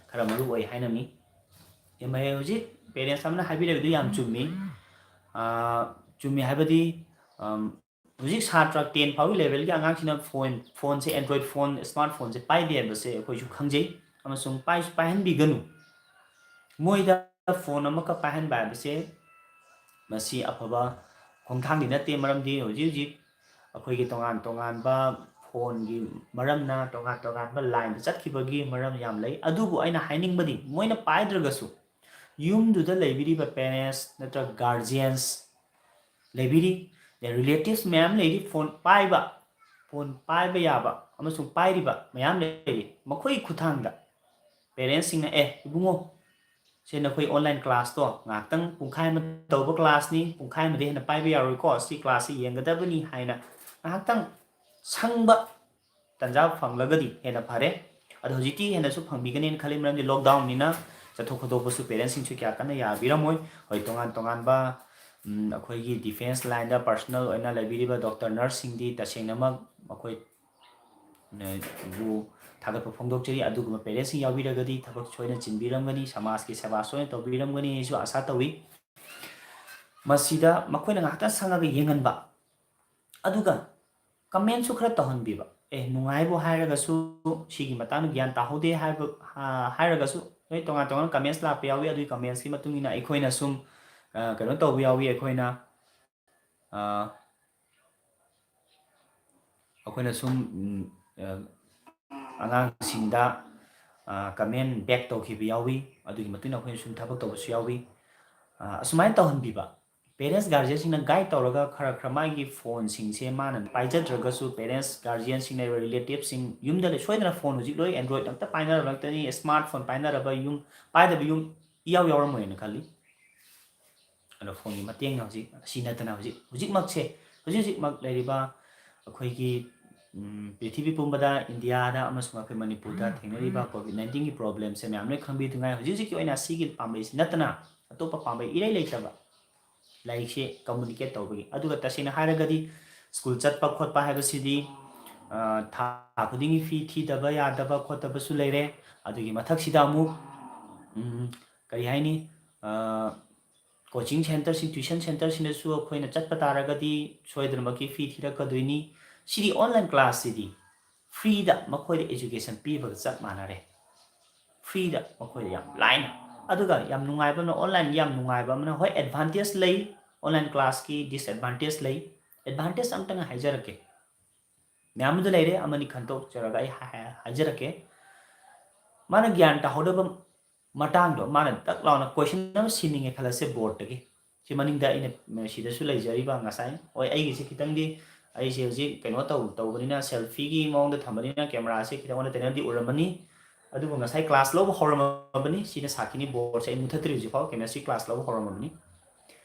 ꯈꯔ ꯃꯔꯨ ꯑꯣꯏ ꯍꯥꯏꯅꯕꯅꯤ꯫ ꯑꯦꯝ ꯑꯥꯏ ꯍꯧꯖꯤꯛ ꯄꯦꯔꯦꯟꯁ ꯑꯃꯅ ꯍꯥꯏꯕꯤꯔꯤꯕꯗꯨ ꯌꯥꯝ ꯆꯨꯝꯃꯤ꯫ ꯑꯥ, ꯆꯨꯝꯃꯤ ꯍꯥꯏꯕꯗꯤ, ꯑꯝ, ꯍꯧꯖꯤꯛ ꯁꯥꯇ꯭ꯔ ꯇꯦꯟ ꯐꯥꯎꯒꯤ ꯂꯦꯚꯦꯜꯒꯤ ꯑꯉꯥꯡꯁꯤꯅ ꯐꯣꯟ, ꯐꯣꯟꯁꯦ, ꯑꯦꯟꯗ꯭ꯔꯣꯏꯗ ꯐꯣꯟ, ꯁ꯭ꯃꯥꯔꯠ ꯐꯣꯟꯁꯦ ꯄꯥꯏꯗꯦ ꯍꯥꯏꯕꯁꯦ ꯑꯩꯈꯣꯏꯁꯨ ꯈꯪꯖꯩ, ꯑꯃꯁꯨꯡ ꯄꯥꯏꯁꯨ ꯄꯥꯏꯍꯟꯕꯤꯒꯅꯨ꯫ ꯃꯣꯏꯗ ꯐꯣꯟ ꯑꯃꯈꯛ ꯄꯥꯏꯍꯟꯕ ꯍꯥꯏꯕꯁꯦ ꯃꯁꯤ ꯑꯐꯕ ꯈꯣꯡꯊꯥꯡꯗꯤ ꯅꯠꯇꯦ, ꯃꯔꯝꯗꯤ ꯍꯧꯖꯤꯛ ꯍꯧꯖꯤꯛ ꯑꯩꯈꯣꯏꯒꯤ ꯇꯣꯉꯥꯟ ꯇꯣꯉꯥꯟꯕ ꯐꯣꯟꯒꯤ ꯃꯔꯝꯅ ꯇꯣꯉꯥꯟ ꯇꯣꯉꯥꯟꯕ ꯂꯥꯏꯟꯗ ꯆꯠꯈꯤꯕꯒꯤ ꯃꯔꯝ ꯌꯥꯝ ꯂꯩ꯫ ꯑꯗꯨꯕꯨ ꯑꯩꯅ ꯍꯥꯏꯅꯤꯡꯕꯗꯤ, ꯃꯣꯏꯅ ꯄꯥꯏꯗ꯭ꯔꯒꯁꯨ ꯌꯨꯝꯗꯨꯗ ꯂꯩꯕꯤꯔꯤꯕ ꯄꯦꯔꯦꯟꯁ ꯅꯠꯇ꯭ꯔꯒ ꯒꯥꯔꯖꯤꯌꯟꯁ ꯂꯩꯕꯤꯔꯤ, ꯔꯤꯂꯦꯇꯤꯚꯁ ꯃꯌꯥꯝ ꯂꯩꯔꯤ, ꯐꯣꯟ ꯄꯥꯏꯕ, ꯐꯣꯟ ꯄꯥꯏꯕ ꯌꯥꯕ ꯑꯃꯁꯨꯡ ꯄꯥꯏꯔꯤꯕ ꯃꯌꯥꯝ ꯂꯩꯔꯤ꯫ ꯃꯈꯣꯏꯒꯤ ꯈꯨꯠꯊꯥꯡꯗ ꯄꯦꯔꯦꯟꯁꯁꯤꯡꯅ, "ꯑꯦ ꯏꯕꯨꯡꯉꯣ, ꯁꯦ ꯅꯈꯣꯏ ꯑꯣꯟꯂꯥꯏꯟ ꯀ꯭ꯂꯥꯁꯇꯣ ꯉꯥꯏꯍꯥꯛꯇꯪ ꯄꯨꯡꯈꯥꯏ ꯑꯃ ꯇꯧꯕ ꯀ꯭ꯂꯥꯁꯅꯤ, ꯄꯨꯡꯈꯥꯏ ꯑꯃꯗꯤ ꯍꯦꯟꯅ ꯄꯥꯏꯕ ꯌꯥꯔꯣꯏꯀꯣ, ꯁꯤ ꯀ꯭ꯂꯥꯁꯁꯤ ꯌꯦꯡꯒꯗꯕꯅꯤ" ꯍꯥꯏꯅ ꯉꯥꯏꯍꯥꯛꯇꯪ ꯁꯪꯕ ꯇꯟꯖꯥ ꯐꯪꯂꯒꯗꯤ ꯍꯦꯟꯅ ꯐꯔꯦ꯫ ꯑꯗꯣ ꯍꯧꯖꯤꯛꯇꯤ ꯍꯦꯟꯅꯁꯨ ꯐꯪꯕꯤꯒꯅꯦꯅ ꯈꯜꯂꯤ, ꯃꯔꯝꯗꯤ ꯂꯣꯛꯗꯥꯎꯟꯅꯤꯅ ꯆꯠꯊꯣꯛ ꯈꯣꯠꯇꯣꯛꯄꯁꯨ ꯄꯦꯔꯦꯟꯁꯁꯤꯡꯁꯨ ꯀꯌꯥ ꯀꯟꯅ ꯌꯥꯕꯤꯔꯝꯃꯣꯏ꯫ ꯍꯣꯏ, ꯇꯣꯉꯥꯟ ꯇꯣꯉꯥꯟꯕ, ꯎꯝ, ꯑꯩꯈꯣꯏꯒꯤ ꯗꯤꯐꯦꯟꯁ ꯂꯥꯏꯟꯗ ꯄꯥꯔꯁꯣꯅꯦꯜ ꯑꯣꯏꯅ ꯂꯩꯕꯤꯔꯤꯕ ꯗꯣꯛꯇꯔ, ꯅꯔꯁꯁꯤꯡꯗꯤ ꯇꯁꯦꯡꯅꯃꯛ ꯃꯈꯣꯏ ꯕꯨ ꯊꯥꯒꯠꯄ ꯐꯣꯡꯗꯣꯛꯆꯔꯤ꯫ ꯑꯗꯨꯒꯨꯝꯕ ꯄꯦꯔꯦꯟꯁꯁꯤꯡ ꯌꯥꯎꯕꯤꯔꯒꯗꯤ ꯊꯕꯛ ꯁꯣꯏꯅ ꯆꯤꯟꯕꯤꯔꯝꯒꯅꯤ, ꯁꯃꯥꯖꯀꯤ ꯁꯦꯕꯥ ꯁꯣꯏꯅ ꯇꯧꯕꯤꯔꯝꯒꯅꯤ ꯍꯥꯏꯁꯨ ꯑꯥꯁꯥ ꯇꯧꯏ꯫ ꯃꯁꯤꯗ ꯃꯈꯣꯏꯅ ꯉꯥꯏꯍꯥꯛꯇꯪ ꯁꯪꯉꯒ ꯌꯦꯡꯍꯟꯕ, ꯑꯗꯨꯒ ꯀꯃꯦꯟꯁꯨ ꯈꯔ ꯇꯧꯍꯟꯕꯤꯕ꯫ ꯑꯦ, ꯅꯨꯡꯉꯥꯏꯕꯨ ꯍꯥꯏꯔꯒꯁꯨ, ꯁꯤꯒꯤ ꯃꯇꯥꯡꯗ ꯒ꯭ꯌꯥꯟ ꯇꯥꯍꯧꯗꯦ ꯍꯥꯏꯕ, ꯑ, ꯍꯥꯏꯔꯒꯁꯨ, ꯅꯣꯏ ꯇꯣꯉꯥꯟ ꯇꯣꯉꯥꯟꯅ ꯀꯃꯦꯟꯁ ꯂꯥꯛꯄ ꯌꯥꯎꯏ꯫ ꯑꯗꯨꯒꯤ ꯀꯃꯦꯟꯁꯀꯤ ꯃꯇꯨꯡ ꯏꯟꯅ ꯑꯩꯈꯣꯏꯅ ꯁꯨꯝ, ꯑ, ꯀꯩꯅꯣ ꯇꯧꯕ ꯌꯥꯎꯏ꯫ ꯑꯩꯈꯣꯏꯅ, ꯑ, ꯑꯩꯈꯣꯏꯅ ꯁꯨꯝ, ꯎꯝ, ꯑ, ꯑꯉꯥꯡꯁꯤꯡꯗ ꯀꯃꯦꯟ ꯕꯦꯛ ꯇꯧꯈꯤꯕ ꯌꯥꯎꯏ꯫ ꯑꯗꯨꯒꯤ ꯃꯇꯨꯡ ꯏꯟꯅ ꯑꯩꯈꯣꯏꯅ ꯁꯨꯝ ꯊꯕꯛ ꯇꯧꯕꯁꯨ ꯌꯥꯎꯏ꯫ ꯑ, ꯑꯁꯨꯃꯥꯏꯅ ꯇꯧꯍꯟꯕꯤꯕ, ꯄꯦꯔꯦꯟꯁ ꯒꯥꯔꯖꯤꯌꯟꯁꯤꯡꯅ ꯒꯥꯏꯗ ꯇꯧꯔꯒ ꯈꯔ ꯈꯔ ꯃꯥꯒꯤ ꯐꯣꯟꯁꯤꯡꯁꯦ ꯃꯥꯅ ꯄꯥꯏꯖꯗ꯭ꯔꯒꯁꯨ ꯄꯦꯔꯦꯟꯁ ꯒꯥꯔꯖꯤꯌꯟꯁꯤꯡ ꯂꯩꯔꯤꯕ ꯔꯤꯂꯦꯇꯤꯞꯁꯤꯡ ꯌꯨꯝꯗ ꯂꯩ-, ꯁꯣꯏꯗꯅ ꯐꯣꯟ ꯍꯧꯖꯤꯛ ꯂꯣꯏ ꯑꯦꯟꯗ꯭ꯔꯣꯏꯗ ꯉꯥꯛꯇ ꯄꯥꯏꯅꯔꯕ ꯉꯥꯛꯇꯅꯤ꯫ ꯁ꯭ꯃꯥꯔꯠ ꯐꯣꯟ ꯄꯥꯏꯅꯔꯕ ꯌꯨꯝ, ꯄꯥꯏꯗꯕ ꯌꯨꯝ ꯏꯌꯥꯎ ꯌꯥꯎꯔꯝꯃꯣꯏꯅ ꯈꯜꯂꯤ꯫ ꯑꯗꯣ ꯐꯣꯟꯒꯤ ꯃꯇꯦꯡꯅ ꯍꯧꯖꯤꯛ ꯑꯁꯤ ꯅꯠꯇꯅ ꯍꯧꯖꯤꯛ ꯍꯧꯖꯤꯛꯃꯛꯁꯦ, ꯍꯧꯖꯤꯛ ꯍꯧꯖꯤꯛꯃꯛ ꯂꯩꯔꯤꯕ ꯑꯩꯈꯣꯏꯒꯤ, ꯎꯝ, ꯄ꯭ꯔꯤꯊꯤꯕꯤ ꯄꯨꯝꯕꯗ, ꯏꯟꯗꯤꯌꯥꯗ ꯑꯃꯁꯨꯡ ꯑꯩꯈꯣꯏ ꯃꯅꯤꯄꯨꯔꯗ ꯊꯦꯡꯅꯔꯤꯕ ꯀꯣꯚꯤꯗ ꯅꯥꯏꯟꯇꯤꯟꯒꯤ ꯄ꯭ꯔꯣꯕ꯭ꯂꯦꯝꯁꯦ ꯃꯌꯥꯝ ꯂꯣꯏ ꯈꯪꯕꯤꯗꯨꯉꯥꯏ ꯍꯧꯖꯤꯛ ꯍꯧꯖꯤꯛꯀꯤ ꯑꯣꯏꯅ ꯑꯁꯤꯒꯤ ꯄꯥꯝꯕꯩꯁꯤ ꯅꯠꯇꯅ ꯑꯇꯣꯞꯄ ꯄꯥꯝꯕꯩ ꯏꯔꯩ ꯂꯩꯇꯕ꯫ ꯂꯥꯏꯔꯤꯛꯁꯦ ꯀꯝꯃꯨꯅꯤꯀꯦꯠ ꯇꯧꯕꯒꯤ꯫ ꯑꯗꯨꯒ ꯇꯁꯦꯡꯅ ꯍꯥꯏꯔꯒꯗꯤ ꯁ꯭ꯀꯨꯜ ꯆꯠꯄ ꯈꯣꯠꯄ ꯍꯥꯏꯕꯁꯤꯗꯤ, ꯑ, ꯊꯥ ꯈꯨꯗꯤꯡꯒꯤ ꯐꯤ ꯊꯤꯗꯕ ꯌꯥꯗꯕ ꯈꯣꯠꯇꯕꯁꯨ ꯂꯩꯔꯦ꯫ ꯑꯗꯨꯒꯤ ꯃꯊꯛꯁꯤꯗ ꯑꯃꯨꯛ, ꯎꯝ, ꯀꯔꯤ ꯍꯥꯏꯅꯤ, ꯑ, ꯀꯣꯆꯤꯡ ꯁꯦꯟꯇꯔꯁꯤꯡ, ꯇ꯭ꯋꯤꯁꯟ ꯁꯦꯟꯇꯔꯁꯤꯡꯗꯁꯨ ꯑꯩꯈꯣꯏꯅ ꯆꯠꯄ ꯇꯥꯔꯒꯗꯤ ꯁꯣꯏꯗꯅꯃꯛꯀꯤ ꯐꯤ ꯊꯤꯔꯛꯀꯗꯣꯏꯅꯤ꯫ ꯁꯤꯗꯤ ꯑꯣꯟꯂꯥꯏꯟ ꯀ꯭ꯂꯥꯁꯁꯤꯗꯤ ꯐ꯭ꯔꯤꯗ ꯃꯈꯣꯏꯗ ꯑꯦꯖꯨꯀꯦꯁꯟ ꯄꯤꯕꯒ ꯆꯞ ꯃꯥꯟꯅꯔꯦ꯫ ꯐ꯭ꯔꯤꯗ ꯃꯈꯣꯏꯗ ꯌꯥꯝ ꯂꯥꯏꯅ꯫ ꯑꯗꯨꯒ ꯌꯥꯝ ꯅꯨꯡꯉꯥꯏꯕ ꯑꯃꯅ, ꯑꯣꯟꯂꯥꯏꯟꯒꯤ ꯌꯥꯝ ꯅꯨꯡꯉꯥꯏꯕ ꯑꯃꯅ, ꯍꯣꯏ, ꯑꯦꯗꯚꯥꯟꯇꯦꯖ ꯂꯩ, ꯑꯣꯟꯂꯥꯏꯟ ꯀ꯭ꯂꯥꯁꯀꯤ ꯗꯤꯁꯑꯦꯗꯚꯥꯟꯇꯦꯖ ꯂꯩ꯫ ꯑꯦꯗꯚꯥꯟꯇꯦꯖ ꯑꯝꯇꯪ ꯍꯥꯏꯖꯔꯛꯀꯦ, ꯃꯌꯥꯝ ꯑꯃꯗ ꯂꯩꯔꯦ, ꯑꯃꯅꯤ ꯈꯟꯗꯣꯛꯆꯔꯒ ꯑꯩ ꯍꯥꯏ-, ꯍꯥꯏ-, ꯍꯥꯏꯖꯔꯛꯀꯦ꯫ ꯃꯥꯅ ꯒ꯭ꯌꯥꯟ ꯇꯥꯍꯧꯗꯕ ꯃꯇꯥꯡꯗꯣ ꯃꯥꯅ ꯇꯛ ꯂꯥꯎꯅ ꯀꯣꯏꯁꯟ ꯑꯃ ꯁꯤꯟꯅꯤꯡꯉꯦ ꯈꯜꯂꯁꯦ ꯕꯣꯔꯗꯇꯒꯤ꯫ ꯁꯤ ꯃꯅꯤꯡꯗ ꯑꯩꯅ, ꯁꯤꯗꯁꯨ ꯂꯩꯖꯔꯤꯕ ꯉꯁꯥꯏ, ꯍꯣꯏ, ꯑꯩꯒꯤꯁꯦ ꯈꯤꯇꯪꯗꯤ, ꯑꯩꯁꯦ ꯍꯧꯖꯤꯛ ꯀꯩꯅꯣ ꯇꯧ-, ꯇꯧꯕꯅꯤꯅ, ꯁꯦꯜꯐꯤꯒꯤ ꯃꯑꯣꯡꯗ ꯊꯝꯕꯅꯤꯅ ꯀꯦꯃꯦꯔꯥꯁꯦ ꯈꯤꯇꯪ ꯑꯣꯟꯅ ꯇꯩꯅꯗꯤ ꯎꯔꯝꯃꯅꯤ꯫ ꯑꯗꯨꯕꯨ ꯉꯁꯥꯏ ꯀ꯭ꯂꯥꯁ ꯂꯧꯕ ꯍꯧꯔꯝꯃꯕꯅꯤ, ꯁꯤꯅ ꯁꯥꯈꯤꯅꯤ, ꯕꯣꯔꯗꯁꯦ ꯑꯩ ꯃꯨꯊꯠꯇ꯭ꯔꯤ ꯍꯧꯖꯤꯛꯐꯥꯎ, ꯀꯦꯃꯦꯁꯇ꯭ꯔꯤ ꯀ꯭ꯂꯥꯁ ꯂꯧꯕ ꯍꯧꯔꯝꯃꯕꯅꯤ꯫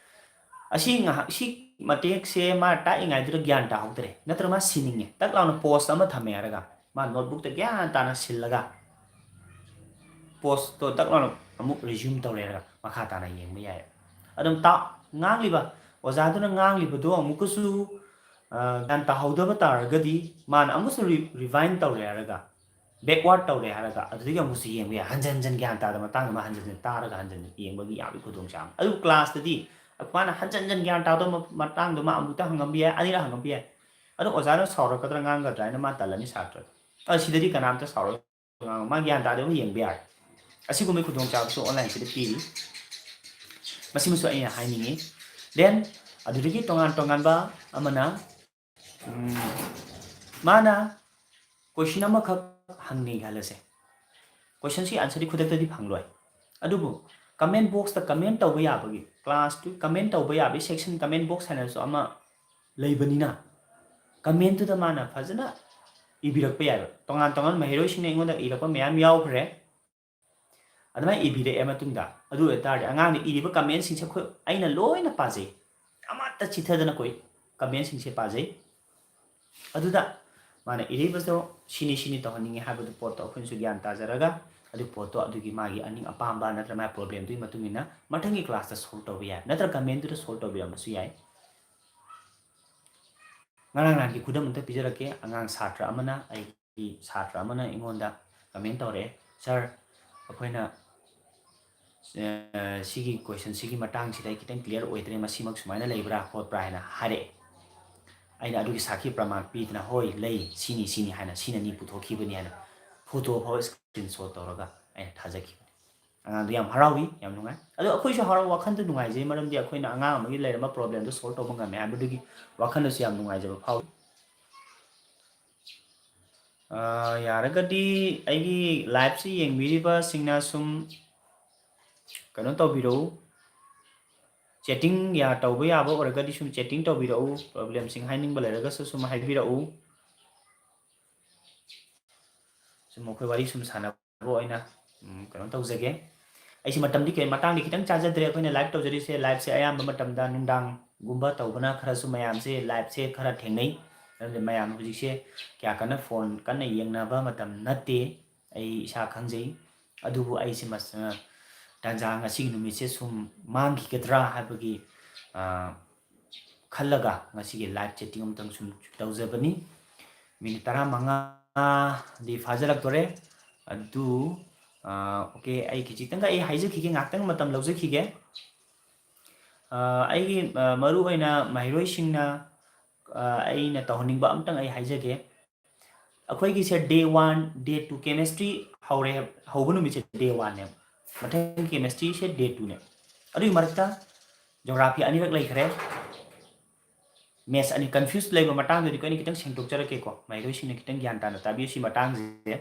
ꯑꯁꯤ ꯉꯥꯏꯍꯥꯛ, ꯁꯤ ꯃꯇꯦꯛꯁꯦ ꯃꯥ ꯇꯥꯛꯏꯉꯩꯗꯨꯗ ꯒ꯭ꯌꯥꯟ ꯇꯥꯍꯧꯗ꯭ꯔꯦ, ꯅꯠꯇ꯭ꯔꯒ ꯃꯥ ꯁꯤꯟꯅꯤꯡꯉꯦ, ꯇꯛ ꯂꯥꯎꯅ ꯄꯣꯁ ꯑꯃ ꯊꯝꯃꯦ ꯍꯥꯏꯔꯒ ꯃꯥ ꯅꯣꯠꯕꯨꯛꯇ ꯒ꯭ꯌꯥꯟ ꯇꯥꯅ ꯁꯤꯜꯂꯒ ꯄꯣꯁꯇꯣ ꯇꯛ ꯂꯥꯎꯅ ꯑꯃꯨꯛ ꯔꯤꯖ꯭ꯌꯨꯝ ꯇꯧꯔꯦ ꯍꯥꯏꯔꯒ ꯃꯈꯥ ꯇꯥꯅ ꯌꯦꯡꯕ ꯌꯥꯏ꯫ ꯑꯗꯨꯝ ꯇꯥ-, ꯉꯥꯡꯂꯤꯕ, ꯑꯣꯖꯥꯗꯨꯅ ꯉꯥꯡꯂꯤꯕꯗꯣ ꯑꯃꯨꯛꯀꯁꯨ, ꯑ, ꯒ꯭ꯌꯥꯟ ꯇꯥꯍꯧꯗꯕ ꯇꯥꯔꯒꯗꯤ ꯃꯥꯅ ꯑꯃꯨꯛꯀꯁꯨ ꯔꯤ-, ꯔꯤꯚꯥꯏꯟ ꯇꯧꯔꯦ ꯍꯥꯏꯔꯒ, ꯕꯦꯛꯋꯥꯔꯗ ꯇꯧꯔꯦ ꯍꯥꯏꯔꯒ ꯑꯗꯨꯗꯒꯤ ꯑꯃꯨꯛꯁꯨ ꯌꯦꯡꯕ ꯌꯥꯏ꯫ ꯍꯟꯖꯟ ꯍꯟꯖꯟ ꯒ꯭ꯌꯥꯟ ꯇꯥꯗꯕ ꯃꯇꯥꯡꯗ ꯃꯥ ꯍꯟꯖꯟ ꯍꯟꯖꯟ ꯇꯥꯔꯒ ꯍꯟꯖꯟ ꯍꯟꯖꯟ ꯌꯦꯡꯕꯒꯤ ꯌꯥꯕꯒꯤ ꯈꯨꯗꯣꯡꯆꯥꯕ꯫ ꯑꯗꯨ ꯀ꯭ꯂꯥꯁꯇꯗꯤ ꯃꯥꯅ ꯍꯟꯖꯟ ꯍꯟꯖꯟ ꯒ꯭ꯌꯥꯟ ꯇꯥꯗꯕ ꯃ-, ꯃꯇꯥꯡꯗꯣ ꯃꯥ ꯑꯃꯨꯛꯇ ꯍꯪꯉꯝꯕ ꯌꯥꯏ, ꯑꯅꯤꯔꯛ ꯍꯪꯉꯝꯕ ꯌꯥꯏ꯫ ꯑꯗꯣ ꯑꯣꯖꯥꯅ ꯁꯥꯎꯔꯛꯀꯗ꯭ꯔꯥ ꯉꯥꯡꯒꯗ꯭ꯔꯥ ꯍꯥꯏꯅ ꯃꯥ ꯇꯜꯂꯅꯤ ꯁꯥꯇ꯭ꯔꯗ꯫ ꯑ, ꯁꯤꯗꯗꯤ ꯀꯅꯥꯝꯇ ꯁꯥꯎꯔꯣꯏ꯫ ꯑ, ꯃꯥ ꯒ꯭ꯌꯥꯟ ꯇꯥꯗꯕ ꯌꯦꯡꯕ ꯌꯥꯔꯦ꯫ ꯑꯁꯤꯒꯨꯝꯕꯒꯤ ꯈꯨꯗꯣꯡꯆꯥꯕꯁꯨ ꯑꯣꯟꯂꯥꯏꯟꯁꯤꯗ ꯄꯤꯔꯤ꯫ ꯃꯁꯤꯃꯁꯨ ꯑꯩꯅ ꯍꯥꯏꯅꯤꯡꯉꯤ꯫ Then ꯑꯗꯨꯗꯒꯤ ꯇꯣꯉꯥꯟ ꯇꯣꯉꯥꯟꯕ ꯑꯃꯅ, ꯎꯝ, ꯃꯥꯅ ꯀꯣꯏꯁꯟ ꯑꯃꯈꯛ ꯍꯪꯅꯤ ꯈꯜꯂꯁꯦ꯫ Questionꯁꯤ answerꯗꯤ ꯈꯨꯗꯛꯇꯗꯤ ꯐꯪꯂꯣꯏ꯫ ꯑꯗꯨꯕꯨ comment boxꯇ comment ꯇꯧꯕ ꯌꯥꯕꯒꯤ, classꯇꯨ comment ꯇꯧꯕ ꯌꯥꯕꯒꯤ section, comment box ꯍꯥꯏꯅꯁꯨ ꯑꯃ ꯂꯩꯕꯅꯤꯅ, commentꯇꯨꯗ ꯃꯥꯅ ꯐꯖꯅ ꯏꯕꯤꯔꯛꯄ ꯌꯥꯏꯕ꯫ ꯇꯣꯉꯥꯟ ꯇꯣꯉꯥꯟꯕ ꯃꯍꯩꯔꯣꯏꯁꯤꯡꯅ ꯑꯩꯉꯣꯟꯗ ꯏꯔꯛꯄ ꯃꯌꯥꯝ ꯌꯥꯎꯈ꯭ꯔꯦ꯫ ꯑꯗꯨꯃꯥꯏꯅ ꯏꯕꯤꯔꯛꯑꯦ ꯃꯇꯨꯡꯗ, ꯑꯗꯨ ꯑꯣꯏꯇꯥꯔꯗꯤ ꯑꯉꯥꯡꯅ ꯏꯔꯤꯕ commentꯁꯤꯡꯁꯦ ꯑꯩꯈꯣꯏ, ꯑꯩꯅ ꯂꯣꯏꯅ ꯄꯥꯖꯩ꯫ ꯑꯃꯠꯇ ꯆꯤꯊꯗꯅ ꯑꯩꯈꯣꯏ commentꯁꯤꯡꯁꯦ ꯄꯥꯖꯩ꯫ ꯑꯗꯨꯗ ꯃꯥꯅ ꯏꯔꯤꯕꯗꯣ ꯁꯤꯅꯤ ꯁꯤꯅꯤ ꯇꯧꯍꯟꯅꯤꯡꯉꯤ ꯍꯥꯏꯕꯗꯨ ꯄꯣꯠꯇꯣ ꯑꯩꯈꯣꯏꯅꯁꯨ ꯒ꯭ꯌꯥꯟ ꯇꯥꯖꯔꯒ, ꯑꯗꯨ ꯄꯣꯠꯇꯣ ꯑꯗꯨꯒꯤ ꯃꯥꯒꯤ ꯑꯅꯤꯡ ꯑꯄꯥꯝꯕ ꯅꯠꯇ꯭ꯔꯒ ꯃꯥꯒꯤ problemꯗꯨꯒꯤ ꯃꯇꯨꯡ ꯏꯟꯅ ꯃꯊꯪꯒꯤ classꯇ solve ꯇꯧꯕ ꯌꯥꯏ, ꯅꯠꯇ꯭ꯔꯒ commentꯇꯨꯗ solve ꯇꯧꯕꯤꯔꯝꯕꯁꯨ ꯌꯥꯏ꯫ ꯉꯔꯥꯡ ꯅꯍꯥꯟꯒꯤ ꯈꯨꯗꯝ ꯑꯝꯇ ꯄꯤꯖꯔꯛꯀꯦ꯫ ꯑꯉꯥꯡ ꯁꯥꯇ꯭ꯔ ꯑꯃꯅ, ꯑꯩꯒꯤ ꯁꯥꯇ꯭ꯔ ꯑꯃꯅ ꯑꯩꯉꯣꯟꯗ comment ꯇꯧꯔꯛꯑꯦ, "Sir, ꯑꯩꯈꯣꯏꯅ, ꯑ, ꯁꯤꯒꯤ questionꯁꯤꯒꯤ ꯃꯇꯥꯡꯁꯤꯗ ꯑꯩ ꯈꯤꯇꯪ clear ꯑꯣꯏꯗ꯭ꯔꯦ, ꯃꯁꯤꯃꯛ ꯁꯨꯃꯥꯏꯅ ꯂꯩꯕ꯭ꯔꯥ ꯈꯣꯠꯄ꯭ꯔꯥ?" ꯍꯥꯏꯅ ꯍꯥꯏꯔꯛꯑꯦ꯫ ꯑꯩꯅ ꯑꯗꯨꯒꯤ ꯁꯥꯈꯤ ꯄ꯭ꯔꯃꯥꯟ ꯄꯤꯗꯅ, "ꯍꯣꯏ, ꯂꯩ, ꯁꯤꯅꯤ, ꯁꯤꯅꯤ" ꯍꯥꯏꯅ, "ꯁꯤꯅꯅꯤ ꯄꯨꯊꯣꯛꯈꯤꯕꯅꯤ" ꯍꯥꯏꯅ photo ꯐꯥꯎ screenshot ꯇꯧꯔꯒ ꯑꯩꯅ ꯊꯥꯖꯈꯤꯕꯅꯤ꯫ ꯑꯉꯥꯡꯗꯣ ꯌꯥꯝ ꯍꯔꯥꯎꯏ, ꯌꯥꯝ ꯅꯨꯡꯉꯥꯏ꯫ ꯑꯗꯣ ꯑꯩꯈꯣꯏꯁꯨ ꯍꯔꯥꯎ, ꯋꯥꯈꯜꯗꯣ ꯅꯨꯡꯉꯥꯏꯖꯩ, ꯃꯔꯝꯗꯤ ꯑꯩꯈꯣꯏꯅ ꯑꯉꯥꯡ ꯑꯃꯒꯤ ꯂꯩꯔꯝꯕ problemꯗꯣ solve ꯇꯧꯕ ꯉꯝꯃꯦ ꯍꯥꯏꯕꯗꯨꯒꯤ ꯋꯥꯈꯜꯗꯁꯨ ꯌꯥꯝ ꯅꯨꯡꯉꯥꯏꯖꯕ ꯐꯥꯎꯏ꯫ ꯑ, ꯌꯥꯔꯒꯗꯤ ꯑꯩꯒꯤ liveꯁꯤ ꯌꯦꯡꯕꯤꯔꯤꯕꯁꯤꯡꯅ ꯁꯨꯝ ꯀꯩꯅꯣ ꯇꯧꯕꯤꯔꯛꯎ, chatting ꯌꯥ-, ꯇꯧꯕ ꯌꯥꯕ ꯑꯣꯏꯔꯒꯗꯤ ꯁꯨꯝ chatting ꯇꯧꯕꯤꯔꯛꯎ, problemꯁꯤꯡ ꯍꯥꯏꯅꯤꯡꯕ ꯂꯩꯔꯒꯁꯨ ꯁꯨꯝ ꯍꯥꯏꯕꯤꯔꯛꯎ꯫ ꯁꯨꯝ ꯑꯩꯈꯣꯏ ꯋꯥꯔꯤ ꯁꯨꯝ ꯁꯥꯟꯅꯕ ꯑꯣꯏꯅ, ꯎꯝ, ꯀꯩꯅꯣ ꯇꯧꯖꯒꯦ꯫ ꯑꯩꯁꯤ ꯃꯇꯝꯗꯤ ꯀꯩ-, ꯃꯇꯥꯡꯗꯤ ꯈꯤꯇꯪ ꯆꯥꯖꯗ꯭ꯔꯦ꯫ ꯑꯩꯈꯣꯏꯅ live ꯇꯧꯖꯔꯤꯁꯦ, liveꯁꯦ ꯑꯌꯥꯝꯕ ꯃꯇꯝꯗ ꯅꯨꯡꯗꯥꯡꯒꯨꯝꯕ ꯇꯧꯕꯅ ꯈꯔꯁꯨ ꯃꯌꯥꯝꯁꯦ liveꯁꯦ ꯈꯔ ꯊꯦꯡꯅꯩ꯫ ꯑꯗꯨꯅ ꯃꯌꯥꯝ ꯍꯧꯖꯤꯛꯁꯦ ꯀꯌꯥ ꯀꯟꯅ phone ꯀꯟꯅ ꯌꯦꯡꯅꯕ ꯃꯇꯝ ꯅꯠꯇꯦ, ꯑꯩ ꯏꯁꯥ ꯈꯪꯖꯩ꯫ ꯑꯗꯨꯕꯨ ꯑꯩꯁꯦ ꯃꯁ-, ꯑ, ꯇꯥꯟꯖꯥ ꯉꯁꯤꯒꯤ ꯅꯨꯃꯤꯠꯁꯦ ꯁꯨꯝ ꯃꯥꯡꯈꯤꯒꯗ꯭ꯔꯥ ꯍꯥꯏꯕꯒꯤ, ꯑ, ꯈꯜꯂꯒ ꯉꯁꯤꯒꯤ live chatting ꯑꯃꯇꯪ ꯁꯨꯝ ꯇꯧꯖꯕꯅꯤ꯫ Minute ꯇꯔꯥꯃꯉꯥꯗꯤ ꯐꯥꯖꯤꯜꯂꯛꯇꯣꯔꯦ꯫ ꯑꯗꯨ, ꯑ, okay, ꯑꯩ ꯈꯤꯖꯤꯛꯇꯪꯒ ꯑꯩ ꯍꯥꯏꯖꯈꯤꯒꯦ, ꯉꯥꯏꯍꯥꯛꯇꯪ ꯃꯇꯝ ꯂꯧꯖꯈꯤꯒꯦ꯫ ꯑ, ꯑꯩꯒꯤ, ꯑ, ꯃꯔꯨꯑꯣꯏꯅ ꯃꯍꯩꯔꯣꯏꯁꯤꯡꯅ, ꯑ, ꯑꯩꯅ ꯇꯧꯍꯟꯅꯤꯡꯕ ꯑꯝꯇꯪ ꯑꯩ ꯍꯥꯏꯖꯒꯦ꯫ ꯑꯩꯈꯣꯏꯒꯤꯁꯦ day one, day two, chemistry ꯍꯧꯔꯦ, ꯍꯧꯕ ꯅꯨꯃꯤꯠꯁꯦ day oneꯅꯦꯕ꯫ ꯃꯊꯪꯒꯤ chemistryꯁꯦ day twoꯅꯦ꯫ ꯑꯗꯨꯒꯤ ꯃꯔꯛꯇ geography ꯑꯅꯤꯔꯛ ꯂꯩꯈ꯭ꯔꯦ꯫ ꯃꯦꯠꯁ ꯑꯅꯤ ꯀꯟꯐ꯭ꯌꯨꯁ ꯂꯩꯕ ꯃꯇꯥꯡꯗꯨꯗꯤ ꯑꯩꯈꯣꯏꯅ ꯈꯤꯇꯪ ꯁꯦꯡꯗꯣꯛꯆꯔꯛꯀꯦꯀꯣ, ꯃꯍꯩꯔꯣꯏꯁꯤꯡꯅ ꯈꯤꯇꯪ ꯒ꯭ꯌꯥꯟ ꯇꯥꯅ ꯇꯥꯕꯤꯌꯨ꯫ ꯁꯤ ꯃꯇꯥꯡꯁꯦ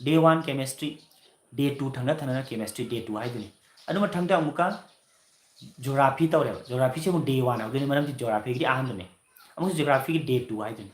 day one chemistry, day two ꯊꯪꯅ ꯊꯪꯅꯅ chemistry day two ꯍꯥꯏꯗꯨꯅꯤ꯫ ꯑꯗꯨ ꯃꯊꯪꯗ ꯑꯃꯨꯛꯀ geography ꯇꯧꯔꯦꯕ꯫ Geographyꯁꯦ ꯑꯃꯨꯛ day one ꯍꯧꯗꯣꯏꯅꯤ, ꯃꯔꯝꯗꯤ geographyꯒꯤꯗꯤ ꯑꯍꯥꯟꯕꯅꯦ꯫ ꯑꯃꯨꯛ geographyꯒꯤ day two ꯍꯥꯏꯗꯨꯅꯤ꯫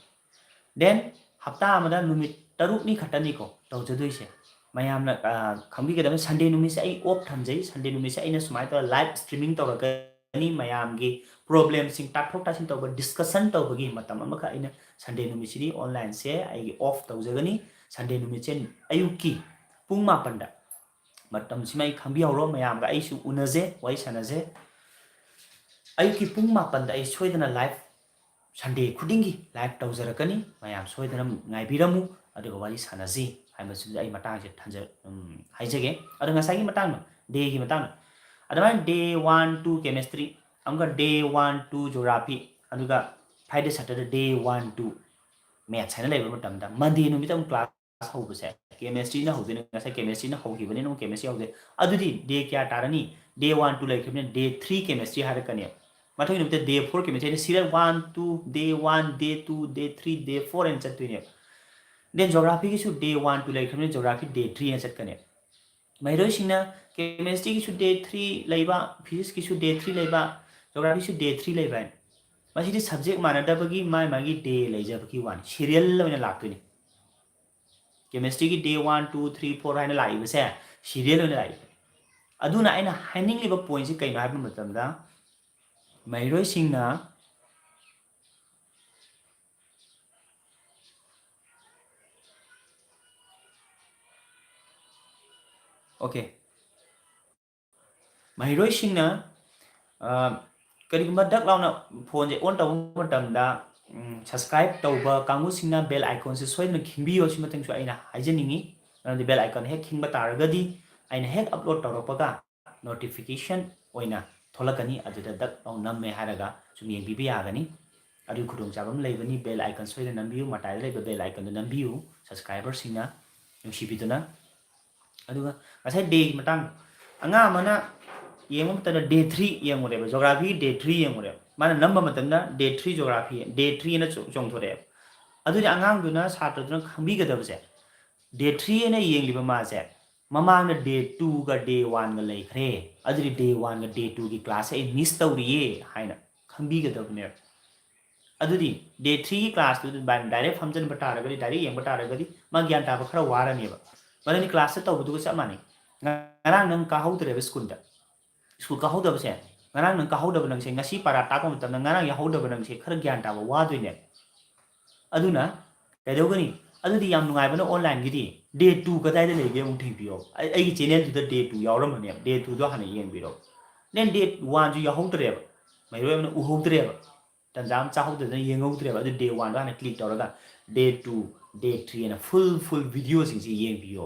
Then ꯍꯞꯇꯥ ꯑꯃꯗ ꯅꯨꯃꯤꯠ ꯇꯔꯨꯛꯅꯤ ꯈꯛꯇꯅꯤꯀꯣ ꯇꯧꯖꯗꯣꯏꯁꯦ꯫ ꯃꯌꯥꯝꯅ, ꯑ, ꯈꯪꯕꯤꯒꯗꯕꯅꯤ, Sunday ꯅꯨꯃꯤꯠꯁꯦ ꯑꯩ off ꯊꯝꯖꯩ꯫ Sunday ꯅꯨꯃꯤꯠꯁꯦ ꯑꯩꯅ ꯁꯨꯃꯥꯏꯅ ꯇꯧꯔ live streaming ꯇꯧꯔꯛꯀꯅꯤ꯫ ꯃꯌꯥꯝꯒꯤ problemꯁꯤꯡ ꯇꯥꯛꯊꯣꯛ ꯇꯥꯁꯤꯟ ꯇꯧꯕ, discussion ꯇꯧꯕꯒꯤ ꯃꯇꯝ ꯑꯃꯈꯛ ꯑꯩꯅ Sunday ꯅꯨꯃꯤꯠꯁꯤꯗꯤ onlineꯁꯦ ꯑꯩꯒꯤ off ꯇꯧꯖꯒꯅꯤ꯫ Sunday ꯅꯨꯃꯤꯠꯁꯦ ꯑꯌꯨꯛꯀꯤ ꯄꯨꯡ ꯃꯥꯄꯟꯗ, ꯃꯇꯝꯁꯤꯃ ꯑꯩ ꯈꯪꯕꯤꯍꯧꯔꯣ, ꯃꯌꯥꯝꯒ ꯑꯩꯁꯨ ꯎꯅꯖꯦ, ꯋꯥꯔꯤ ꯁꯥꯟꯅꯖꯦ꯫ ꯑꯌꯨꯛꯀꯤ ꯄꯨꯡ ꯃꯥꯄꯟꯗ ꯑꯩ ꯁꯣꯏꯗꯅ live, Sunday ꯈꯨꯗꯤꯡꯒꯤ live ꯇꯧꯖꯔꯛꯀꯅꯤ꯫ ꯃꯌꯥꯝ ꯁꯣꯏꯗꯅ ꯉꯥꯏꯕꯤꯔꯝꯃꯨ, ꯑꯗꯨꯒ ꯋꯥꯔꯤ ꯁꯥꯟꯅꯁꯤ ꯍꯥꯏꯕꯁꯤꯗ ꯑꯩ ꯃꯇꯥꯡꯁꯦ ꯊꯝꯖ-, ꯎꯝ, ꯍꯥꯏꯖꯒꯦ꯫ ꯑꯗꯣ ꯉꯁꯥꯏꯒꯤ ꯃꯇꯥꯡꯗꯣ, dayꯒꯤ ꯃꯇꯥꯡꯗꯣ, ꯑꯗꯨꯃꯥꯏꯅ day one two chemistry, ꯑꯃꯨꯛꯀ day one two geography, ꯑꯗꯨꯒ Friday Saturday day one two maths ꯍꯥꯏꯅ ꯂꯩꯕ ꯃꯇꯝꯗ, Monday ꯅꯨꯃꯤꯠꯇ ꯑꯃꯨꯛ class ꯍꯧꯕꯁꯦ, chemistryꯅ ꯍꯧꯗꯣꯏꯅꯦ꯫ ꯉꯁꯥꯏ chemistryꯅ ꯍꯧꯈꯤꯕꯅꯤꯅ ꯑꯃꯨꯛ chemistry ꯍꯧꯗꯣꯏ꯫ ꯑꯗꯨꯗꯤ day ꯀꯌꯥ ꯇꯥꯔꯅꯤ? Day one two ꯂꯩꯈ꯭ꯔꯕꯅꯤꯅ day three chemistry ꯍꯥꯏꯔꯛꯀꯅꯤ꯫ ꯃꯊꯪꯒꯤ ꯅꯨꯃꯤꯠꯇ day four chemistry ꯍꯥꯏꯅ serial one two, day one, day two, day three, day four ꯍꯥꯏꯅ ꯆꯠꯇꯣꯏꯅꯦꯕ꯫ Then geographyꯒꯤꯁꯨ day one two ꯂꯩꯈ꯭ꯔꯕꯅꯤꯅ geography day three ꯍꯥꯏꯅ ꯆꯠꯀꯅꯤ꯫ ꯃꯍꯩꯔꯣꯏꯁꯤꯡꯅ chemistryꯒꯤꯁꯨ day three ꯂꯩꯕ, physicsꯀꯤꯁꯨ day three ꯂꯩꯕ, geographyꯁꯨ day three ꯂꯩꯕ ꯍꯥꯏꯅ꯫ ꯃꯁꯤꯗꯤ subject ꯃꯥꯟꯅꯗꯕꯒꯤ ꯃꯥꯏ ꯃꯥꯒꯤ day ꯂꯩꯖꯕꯒꯤ ꯋꯥꯅꯤ, serial ꯑꯣꯏꯅ ꯂꯥꯛꯇꯣꯏꯅꯤ꯫ Chemistryꯒꯤ day one two three four ꯍꯥꯏꯅ ꯂꯥꯛꯏꯕꯁꯦ serial ꯑꯣꯏꯅ ꯂꯥꯛꯏꯕ꯫ ꯑꯗꯨꯅ ꯑꯩꯅ ꯍꯥꯏꯅꯤꯡꯂꯤꯕ pointꯁꯤ ꯀꯩꯅꯣ ꯍꯥꯏꯕ ꯃꯇꯝꯗ, ꯃꯍꯩꯔꯣꯏꯁꯤꯡꯅ, okay, ꯃꯍꯩꯔꯣꯏꯁꯤꯡꯅ, ꯑ, ꯀꯔꯤꯒꯨꯝꯕ ꯗꯛ ꯂꯥꯎꯅ phoneꯁꯦ on ꯇꯧꯕ ꯃꯇꯝꯗ, ꯎꯝ, subscribe ꯇꯧꯕ ꯀꯥꯡꯕꯨꯁꯤꯡꯅ bell iconꯁꯦ ꯁꯣꯏꯗꯅ ꯈꯤꯡꯕꯤꯌꯣ, ꯁꯤꯃꯇꯪꯁꯨ ꯑꯩꯅ ꯍꯥꯏꯖꯅꯤꯡꯉꯤ꯫ ꯃꯔꯝꯗꯤ bell icon ꯍꯦꯛ ꯈꯤꯡꯕ ꯇꯥꯔꯒꯗꯤ ꯑꯩꯅ ꯍꯦꯛ upload ꯇꯧꯔꯛꯄꯒ notification ꯑꯣꯏꯅ ꯊꯣꯛꯂꯛꯀꯅꯤ, ꯑꯗꯨꯗ ꯗꯛ ꯂꯥꯎ ꯅꯝꯃꯦ ꯍꯥꯏꯔꯒ ꯁꯨꯝ ꯌꯦꯡꯕꯤꯕ ꯌꯥꯒꯅꯤ꯫ ꯑꯗꯨꯒꯤ ꯈꯨꯗꯣꯡꯆꯥꯕ ꯑꯃ ꯂꯩꯕꯅꯤ꯫ Bell icon ꯁꯣꯏꯗꯅ ꯅꯝꯕꯤꯌꯨ, ꯃꯇꯥꯏꯗ ꯂꯩꯕ bell iconꯗꯨ ꯅꯝꯕꯤꯌꯨ, subscriberꯁꯤꯡꯅ ꯅꯨꯡꯁꯤꯕꯤꯗꯨꯅ꯫ ꯑꯗꯨꯒ ꯉꯁꯥꯏ dayꯒꯤ ꯃꯇꯥꯡꯗꯣ, ꯑꯉꯥꯡ ꯑꯃꯅ ꯌꯦꯡꯕ ꯃꯇꯝꯗ day three ꯌꯦꯡꯉꯨꯔꯦꯕ, geographyꯒꯤ day three ꯌꯦꯡꯉꯨꯔꯦꯕ꯫ ꯃꯥꯅ ꯅꯝꯕ ꯃꯇꯝꯗ day three geography, day three ꯑꯅ ꯆꯣꯡ-, ꯆꯣꯡꯊꯣꯔꯛꯑꯦꯕ꯫ ꯑꯗꯨꯗꯤ ꯑꯉꯥꯡꯗꯨꯅ, ꯁꯥꯇ꯭ꯔꯗꯨꯅ ꯈꯪꯕꯤꯒꯗꯕꯁꯦ, day three ꯑꯅ ꯌꯦꯡꯂꯤꯕ ꯃꯥꯁꯦ, ꯃꯃꯥꯡꯗ day twoꯒ day oneꯒ ꯂꯩꯈ꯭ꯔꯦ, ꯑꯗꯨꯗꯤ day oneꯒ day twoꯒꯤ class ꯑꯩ miss ꯇꯧꯔꯤꯌꯦ ꯍꯥꯏꯅ ꯈꯪꯕꯤꯒꯗꯕꯅꯦꯕ꯫ ꯑꯗꯨꯗꯤ day threeꯒꯤ classꯇꯨꯗ ꯚꯥꯏ direct ꯐꯝꯖꯤꯟꯕ ꯇꯥꯔꯒꯗꯤ, direct ꯌꯦꯡꯕ ꯇꯥꯔꯒꯗꯤ ꯃꯥ ꯒ꯭ꯌꯥꯟ ꯇꯥꯕ ꯈꯔ ꯋꯥꯔꯅꯦꯕ꯫ ꯃꯔꯝꯗꯤ classꯇ ꯇꯧꯕꯗꯨꯒ ꯆꯞ ꯃꯥꯟꯅꯩ꯫ ꯉꯔꯥꯡ ꯅꯪ ꯀꯥꯍꯧꯗ꯭ꯔꯦꯕ ꯁ꯭ꯀꯨꯜꯗ꯫ ꯁ꯭ꯀꯨꯜ ꯀꯥꯍꯧꯗꯕꯁꯦ, ꯉꯔꯥꯡ ꯅꯪ ꯀꯥꯍꯧꯗꯕ ꯅꯪꯁꯦ ꯉꯁꯤ ꯄꯥꯔꯥ ꯇꯥꯛꯄ ꯃꯇꯝꯗ ꯉꯔꯥꯡ ꯌꯥꯍꯧꯗꯕ ꯅꯪꯁꯦ ꯈꯔ ꯒ꯭ꯌꯥꯟ ꯇꯥꯕ ꯋꯥꯗꯣꯏꯅꯦꯕ꯫ ꯑꯗꯨꯅ ꯀꯩꯗꯧꯒꯅꯤ? ꯑꯗꯨꯗꯤ ꯌꯥꯝ ꯅꯨꯡꯉꯥꯏꯕꯅ onlineꯒꯤꯗꯤ day two ꯀꯗꯥꯏꯗ ꯂꯩꯒꯦ ꯑꯃꯨꯛ ꯊꯤꯕꯤꯌꯣ꯫ ꯑꯩ, ꯑꯩꯒꯤ channelꯗꯨꯗ day two ꯌꯥꯎꯔꯝꯃꯅꯦꯕ꯫ Day twoꯗꯣ ꯍꯥꯟꯅ ꯌꯦꯡꯕꯤꯔꯣ꯫ Then day oneꯁꯨ ꯌꯥꯎꯍꯧꯗ꯭ꯔꯦꯕ꯫ ꯃꯍꯩꯔꯣꯏ ꯑꯃꯅ ꯎꯍꯧꯗ꯭ꯔꯦꯕ꯫ ꯇꯟꯖꯥ ꯑꯃ ꯆꯥꯍꯧꯗꯗꯅ ꯌꯦꯡꯍꯧꯗ꯭ꯔꯦꯕ꯫ ꯑꯗꯨ day oneꯗꯣ ꯍꯥꯟꯅ click ꯇꯧꯔꯒ day two, day three ꯑꯅ full, full videoꯁꯤꯡꯁꯤ ꯌꯦꯡꯕꯤꯌꯣ꯫